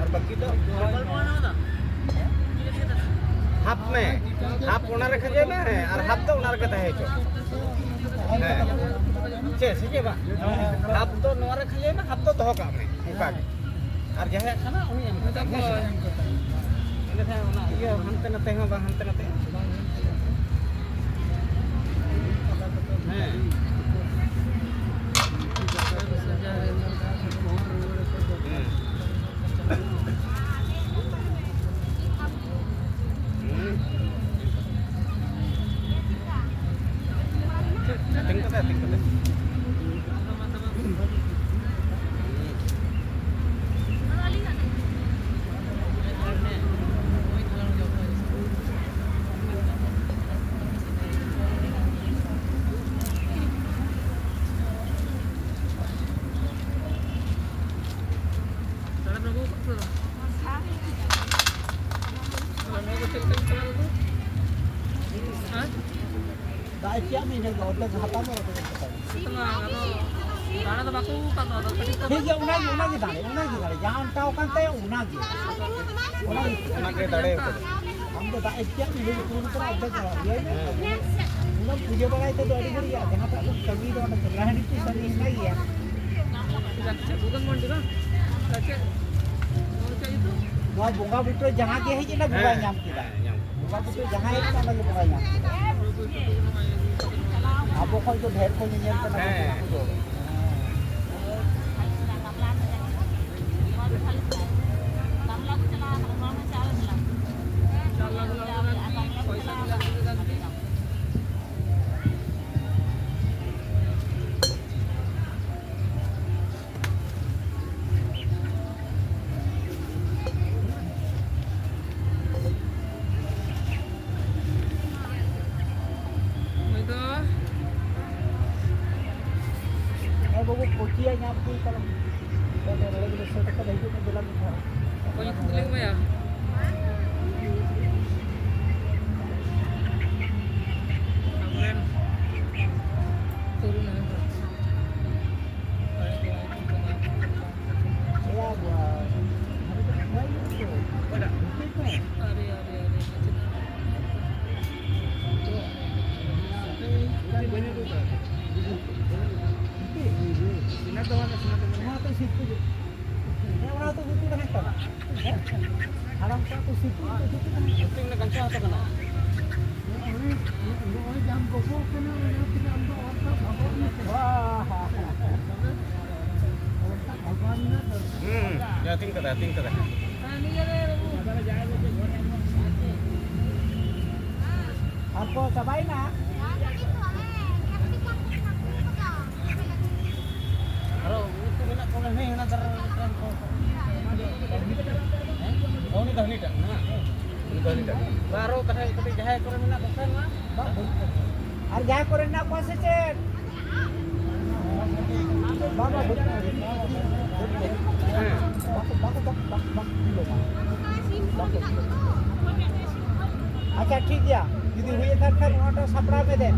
ᱟᱨ ᱵᱟᱹᱠᱤ ᱫᱚ ᱦᱟᱯ ᱢᱮ, ᱦᱟᱯ ᱚᱱᱟ ᱨᱮ ᱠᱷᱟᱸᱡᱚᱭ ᱢᱮ, ᱦᱮᱸ, ᱟᱨ ᱦᱟᱯ ᱫᱚ ᱚᱱᱟ ᱨᱮᱜᱮ ᱛᱟᱦᱮᱸ ᱦᱚᱪᱚ᱾ ᱦᱮᱸ, ᱪᱮᱫ ᱥᱮ ᱪᱮᱫ ᱵᱟᱝ? ᱦᱟᱯ ᱫᱚ ᱱᱚᱣᱟ ᱨᱮ ᱠᱷᱟᱸᱡᱚᱭ ᱢᱮ, ᱦᱟᱯ ᱫᱚ ᱫᱚᱦᱚ ᱠᱟᱜ ᱢᱮ ᱚᱱᱠᱟ ᱜᱮ᱾ ᱟᱨ ᱡᱟᱦᱟᱸᱭᱟᱜ ᱠᱟᱱᱟ ᱩᱱᱤ ᱮᱢ ᱠᱟᱛᱟᱭ, ᱦᱮᱸ ᱥᱮ? ᱮᱸᱰᱮᱠᱷᱟᱱ ᱚᱱᱟ ᱤᱭᱟᱹ ᱦᱟᱱᱛᱮ ᱱᱟᱛᱮ ᱦᱚᱸ ᱵᱟᱝ ᱦᱟᱱᱛᱮ ᱱᱟᱛᱮ᱾ ᱦᱮᱸ᱾ ᱦᱮᱸ᱾ ᱦᱮᱸ᱾ ᱛᱤᱸᱜᱩ ᱠᱟᱛᱮ, ᱛᱤᱸᱜᱩ ᱠᱟᱛᱮ᱾ ᱪᱮᱫ ᱞᱮᱠᱟ ᱵᱤᱱ ᱪᱟᱞᱟᱣ ᱞᱮᱱᱟ? ᱦᱮᱸ? ᱫᱟᱜ ᱮ ᱯᱮᱭᱟ ᱢᱤᱫ ᱦᱤᱞᱳᱜ ᱫᱚ ᱚᱨᱫᱷᱮᱠ ᱦᱟᱛᱟᱣ ᱢᱮ, ᱚᱨᱫᱷᱮᱠ ᱦᱟᱛᱟᱣ ᱢᱮ᱾ ᱥᱤᱛᱩᱝ ᱟᱫᱚ ᱫᱟᱬᱟ ᱫᱚ ᱵᱟᱠᱚ ᱟᱹᱜᱩ ᱠᱟᱜ ᱫᱚ, ᱟᱫᱚ ᱠᱟᱹᱴᱤᱡ ᱴᱷᱤᱠ ᱜᱮᱭᱟ, ᱚᱱᱟᱜᱮ, ᱚᱱᱟᱜᱮ ᱫᱟᱲᱮ, ᱚᱱᱟᱜᱮ ᱫᱟᱲᱮ, ᱡᱟᱦᱟᱸ ᱚᱱᱠᱟᱣ ᱠᱟᱱ ᱛᱟᱭᱟ, ᱚᱱᱟᱜᱮ᱾ ᱚᱱᱟᱜᱮ᱾ ᱚᱱᱟᱜᱮ ᱫᱟᱲᱮ ᱠᱟᱫᱟ᱾ ᱟᱢ ᱫᱚ ᱫᱟᱜ ᱮ ᱯᱮᱭᱟ ᱢᱤᱫ ᱦᱤᱞᱳᱜ ᱯᱩᱨᱩᱱ ᱠᱟᱱᱟ, ᱚᱨᱫᱷᱮᱠ ᱫᱟᱬᱟ, ᱵᱩᱡᱷᱟᱹᱣ ᱢᱮ? ᱦᱮᱸ᱾ ᱩᱱᱟᱹᱜ ᱯᱩᱡᱟᱹ ᱵᱟᱲᱟᱭ ᱛᱮᱫᱚ ᱟᱹᱰᱤ ᱜᱷᱟᱹᱲᱤᱡ ᱟᱜ ᱡᱟᱦᱟᱸᱴᱟᱜ ᱵᱚᱱ ᱠᱟᱹᱢᱤᱭᱮᱫᱟ, ᱚᱸᱰᱮ ᱪᱚᱞᱟᱦᱟᱹᱲᱤ ᱠᱚ ᱠᱟᱹᱢᱤ ᱦᱮᱱᱟᱜ ᱜᱮᱭᱟ᱾ ᱪᱮᱫ ᱵᱷᱩᱵᱚᱱ ᱢᱚᱱᱰᱤ ᱵᱟᱝ? ᱪᱮᱫ? ᱱᱚᱣᱟ ᱪᱮᱫ ᱧᱩᱛᱩᱢ? ᱱᱚᱣᱟ ᱵᱚᱸᱜᱟ ᱵᱩᱴᱟᱹ ᱡᱟᱦᱟᱸ ᱜᱮ ᱦᱮᱡ ᱮᱱᱟ, ᱵᱚᱸᱜᱟᱭ ᱦᱮᱸ, ᱧᱟᱢ ᱠᱮᱫᱟ᱾ ᱦᱮᱸ, ᱧᱟᱢ ᱠᱮᱫᱟ᱾ ᱵᱚᱸᱜᱟ ᱵᱩᱴᱟᱹ ᱡᱟᱦᱟᱸᱭ ᱦᱮᱡ ᱮᱱᱟ, ᱚᱸᱰᱮ ᱜᱮ ᱵᱚᱸᱜᱟᱭ ᱧᱟᱢ ᱠᱮᱫᱟ᱾ ᱟᱵᱚ ᱠᱷᱚᱱ ᱫᱚ ᱰᱷᱮᱨ ᱠᱚ ᱧᱮᱧᱮᱞ ᱠᱟᱱᱟ ᱦᱮᱸ᱾ ᱩᱱᱠᱩ ᱫᱚ᱾ ᱱᱩᱭ ᱫᱚ ᱦᱮᱸ ᱵᱟᱹᱵᱩ, ᱠᱳᱪᱤᱭᱟᱜ ᱧᱟᱢ ᱦᱩᱭ ᱠᱟᱱᱟ᱾ ᱱᱚᱰᱮ ᱱᱚᱰᱮ ᱜᱮᱞᱮ ᱥᱮᱴ ᱟᱠᱟᱫᱟ, ᱦᱤᱡᱩᱜ ᱢᱮ, ᱫᱮᱞᱟ ᱢᱤᱫ ᱫᱷᱟᱣ᱾ ᱚᱠᱚᱭ ᱧᱩᱛᱩᱢ ᱛᱟᱞᱤᱧ ᱢᱟᱭᱟ? ᱟᱵᱚᱨᱮᱱ ᱛᱚᱨᱩᱱ ᱦᱮᱢᱵᱨᱚᱢ᱾ ᱮᱭᱟ, ᱵᱟ-, ᱚᱠᱟᱴᱟᱜ? ᱟᱨᱮ, ᱟᱨᱮ, ᱟᱨᱮ, ᱪᱮᱫᱟᱜ? ᱱᱚᱣᱟ ᱛᱚ ᱥᱤᱴ ᱠᱚ ᱡᱩᱛ-, ᱦᱮᱸ, ᱚᱱᱟ ᱛᱚ ᱡᱩᱛ ᱛᱟᱦᱮᱸ ᱠᱟᱱᱟ᱾ ᱦᱮᱸ? ᱦᱟᱲᱟᱢ ᱠᱚᱣᱟᱜ ᱛᱚ ᱥᱤᱴ ᱠᱚ ᱡᱩᱛ ᱛᱟᱦᱮᱸ ᱠᱟᱱᱟ᱾ ᱱᱚᱜᱼᱚᱭ, ᱱᱚᱜᱼᱚᱭ ᱡᱟᱦᱟᱸᱢ ᱜᱚᱜᱚ ᱠᱟᱱᱟ, ᱚᱱᱟ ᱛᱮᱜᱮ ᱟᱢ ᱫᱚ ᱚᱲᱟᱜ ᱠᱷᱚᱱ ᱵᱷᱟᱜᱟᱣ ᱢᱮ᱾ ᱦᱩᱸ, ᱡᱟᱦᱟᱸ ᱛᱤᱧ ᱠᱟᱫᱟ, ᱛᱤᱧ ᱠᱟᱫᱟ᱾ ᱟᱨ ᱠᱚ ᱪᱟᱵᱟᱭᱮᱱᱟ? ᱟᱨᱚ ᱩᱱᱠᱩ ᱢᱮᱱᱟᱜ ᱠᱚᱣᱟ, ᱦᱮᱸ, ᱦᱟᱱᱟ ᱫᱷᱟᱨᱮ ᱨᱮ ᱢᱤᱫᱴᱟᱝ ᱠᱚ᱾ ᱦᱮᱸ? ᱩᱱᱤ ᱫᱚ ᱦᱟᱹᱱᱤᱴᱟᱜ ᱠᱟᱱᱟ, ᱦᱮᱸ? ᱩᱱᱤ ᱫᱚ ᱦᱟᱹᱱᱤᱴᱟᱜ᱾ ᱵᱟ, ᱟᱨᱚ ᱛᱟᱦᱮᱸ ᱠᱟᱹᱴᱤᱡ ᱡᱟᱦᱟᱸᱭ ᱠᱚᱨᱮ ᱢᱮᱱᱟᱜ ᱠᱚ ᱠᱷᱟᱱ ᱢᱟ᱾ ᱵᱟᱝ, ᱵᱟᱹᱱᱩᱜ ᱠᱚᱣᱟ᱾ ᱟᱨ ᱡᱟᱦᱟᱸᱭ ᱠᱚᱨᱮ ᱢᱮᱱᱟᱜ ᱠᱚᱣᱟ ᱥᱮ ᱪᱮᱫ? ᱵᱟᱝ, ᱵᱟᱝ, ᱵᱟᱹᱱᱩᱜ ᱠᱚᱣᱟ᱾ ᱦᱮᱸ᱾ ᱵᱟᱠᱚ, ᱵᱟᱠᱚ, ᱵᱟᱠᱚ, ᱵᱟᱠᱚ, ᱵᱟᱠᱚ ᱵᱤᱞᱚᱢᱟ᱾ ᱵᱟᱠᱚ ᱵᱤᱞᱚᱢᱟ᱾ ᱟᱪᱪᱷᱟ, ᱴᱷᱤᱠ ᱜᱮᱭᱟ, ᱡᱩᱫᱤ ᱦᱩᱭ ᱟᱠᱟᱱ ᱠᱷᱟᱱ ᱚᱱᱟᱴᱟᱜ ᱥᱟᱯᱲᱟᱣ ᱢᱮ ᱫᱮᱱ,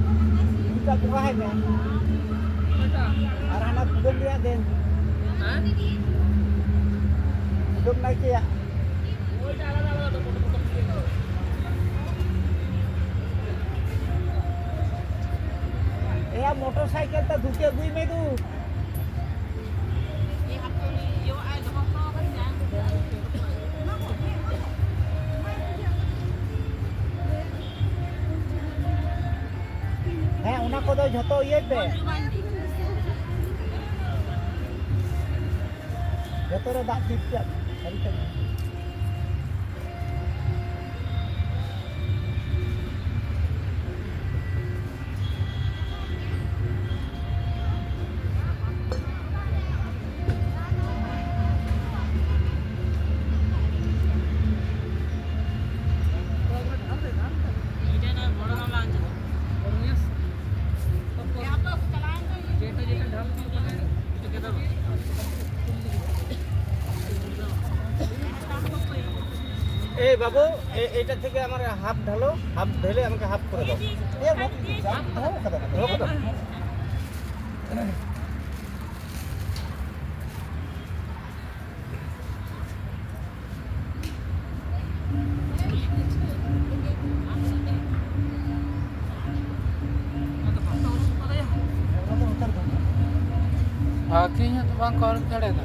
ᱩᱱᱤᱴᱟᱜ ᱵᱚᱸᱜᱟ ᱦᱮᱡ ᱢᱮ᱾ ᱟᱨ ᱦᱟᱱᱟ ᱠᱩᱰᱟᱹᱢ ᱨᱮᱭᱟᱜ ᱫᱮᱱ, ᱠᱩᱰᱟᱹᱢ ᱱᱟᱭᱠᱮᱭᱟᱜ᱾ ᱮᱭᱟ, ᱢᱚᱴᱚᱨ ᱥᱟᱭᱠᱮᱞ ᱛᱮ ᱫᱷᱩᱛᱤ ᱟᱹᱜᱩᱭ ᱢᱮ ᱫᱩ᱾ ᱦᱮᱸ, ᱚᱱᱟ ᱠᱚᱫᱚ ᱡᱷᱚᱛᱚ ᱤᱭᱟᱹᱭ ᱯᱮ᱾ ᱡᱷᱚᱛᱚ ᱨᱮ ᱫᱟᱜ ᱴᱤᱯ ᱯᱮ, ᱥᱟᱹᱨᱤ ᱥᱟᱹᱨᱤ᱾ এই বাবু, এ-, এটা থেকে আমার হাফ ঢালো, হাফ ঢেলে আমাকে হাফ করে দাও। এ, ও কিন্তু জাম ধরো, কথা বলো। ধরো, কথা বলো। ᱟᱹᱠᱷᱨᱤᱧ ᱦᱚᱸᱛᱚ ᱵᱟᱝ ᱠᱚ ᱟᱹᱠᱷᱨᱤᱧ ᱫᱟᱲᱮᱭᱟᱫᱟ᱾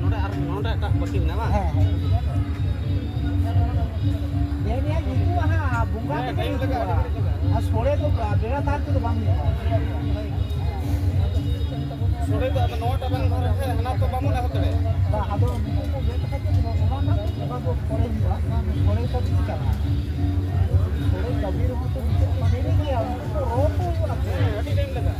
ᱱᱚᱰᱮ ᱟᱨ ᱱᱚᱰᱮ ᱮᱴᱟᱜ ᱵᱟᱹᱠᱤ ᱢᱮᱱᱟᱜᱼᱟ, ᱵᱟᱝ? ᱦᱮᱸ, ᱦᱮᱸ᱾ ᱱᱤᱭᱟᱹ ᱧᱩᱛᱩᱢ ᱦᱟᱸᱜ ᱵᱚᱸᱜᱟ ᱦᱮᱸ, ᱛᱮᱜᱮ ᱴᱟᱭᱤᱢ ᱞᱟᱜᱟᱜᱼᱟ, ᱦᱩᱭᱩᱜᱼᱟ᱾ ᱟᱹᱰᱤ ᱜᱷᱟᱹᱲᱤᱡ ᱞᱟᱜᱟᱜᱼᱟ᱾ ᱟᱨ ᱥᱚᱲᱮ ᱫᱚ ᱵᱮᱲᱟ ᱛᱟᱨ ᱛᱮᱫᱚ ᱵᱟᱝ ᱦᱩᱭᱩᱜᱼᱟ᱾ ᱥᱚᱲᱮ ᱫᱚ ᱟᱫᱚ ᱱᱚᱣᱟᱴᱟᱜ ᱵᱟᱝ ᱫᱷᱚᱨᱮ ᱠᱷᱟᱱ ᱦᱟᱱᱟ ᱛᱚ ᱵᱟᱵᱚᱱ ᱮᱦᱚᱵ ᱫᱟᱲᱮᱭᱟᱜᱼᱟ᱾ ᱵᱟᱝ, ᱟᱫᱚ ᱱᱩᱠᱩ ᱠᱚ ᱜᱮᱫ ᱠᱟᱛᱮ ᱫᱚ ᱚᱱᱟ ᱨᱮᱱᱟᱜ ᱚᱱᱟ ᱫᱚ ᱯᱚᱨᱮ ᱦᱩᱭᱩᱜᱼᱟ᱾ ᱥᱚᱲᱮ ᱠᱟᱹᱢᱤ ᱪᱟᱞᱟᱜᱼᱟ᱾ ᱥᱚᱲᱮ ᱠᱟᱹᱢᱤ ᱨᱮᱦᱚᱸ ᱛᱚ ᱱᱤᱛᱚᱜ ᱫᱮᱨᱤ ᱜᱮᱭᱟ, ᱩᱱᱠᱩ ᱫᱚ ᱨᱚ ᱠᱚ ᱦᱩᱭᱩᱜᱼᱟ᱾ ᱦᱮᱸ, ᱟᱹᱰᱤ ᱴᱟᱭᱤᱢ ᱞᱟᱜᱟᱜᱼᱟ᱾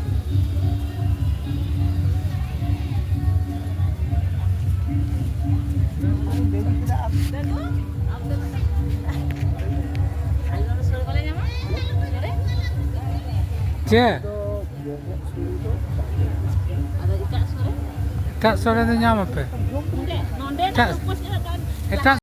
ᱫᱮᱨᱤ ᱠᱮᱫᱟ ᱟᱨ ᱫᱟᱫᱩ, ᱟᱢ ᱫᱚ ᱟᱞᱮ ᱱᱚᱰᱮ ᱥᱚᱲᱮ ᱵᱟᱞᱮ ᱧᱟᱢᱟ? ᱥᱚᱲᱮ? ᱪᱮᱫ? ᱟᱫᱚ ᱮᱴᱟᱜ ᱥᱚᱲᱮ? ᱮᱴᱟᱜ ᱥᱚᱲᱮ ᱫᱚ ᱧᱟᱢ ᱟᱯᱮ? ᱱᱚᱰᱮ, ᱱᱚᱰᱮ ᱮᱴᱟᱜ ᱩᱯᱟᱹᱥ ᱧᱮᱞᱚᱜ ᱠᱟᱱ᱾ ᱮᱴᱟᱜ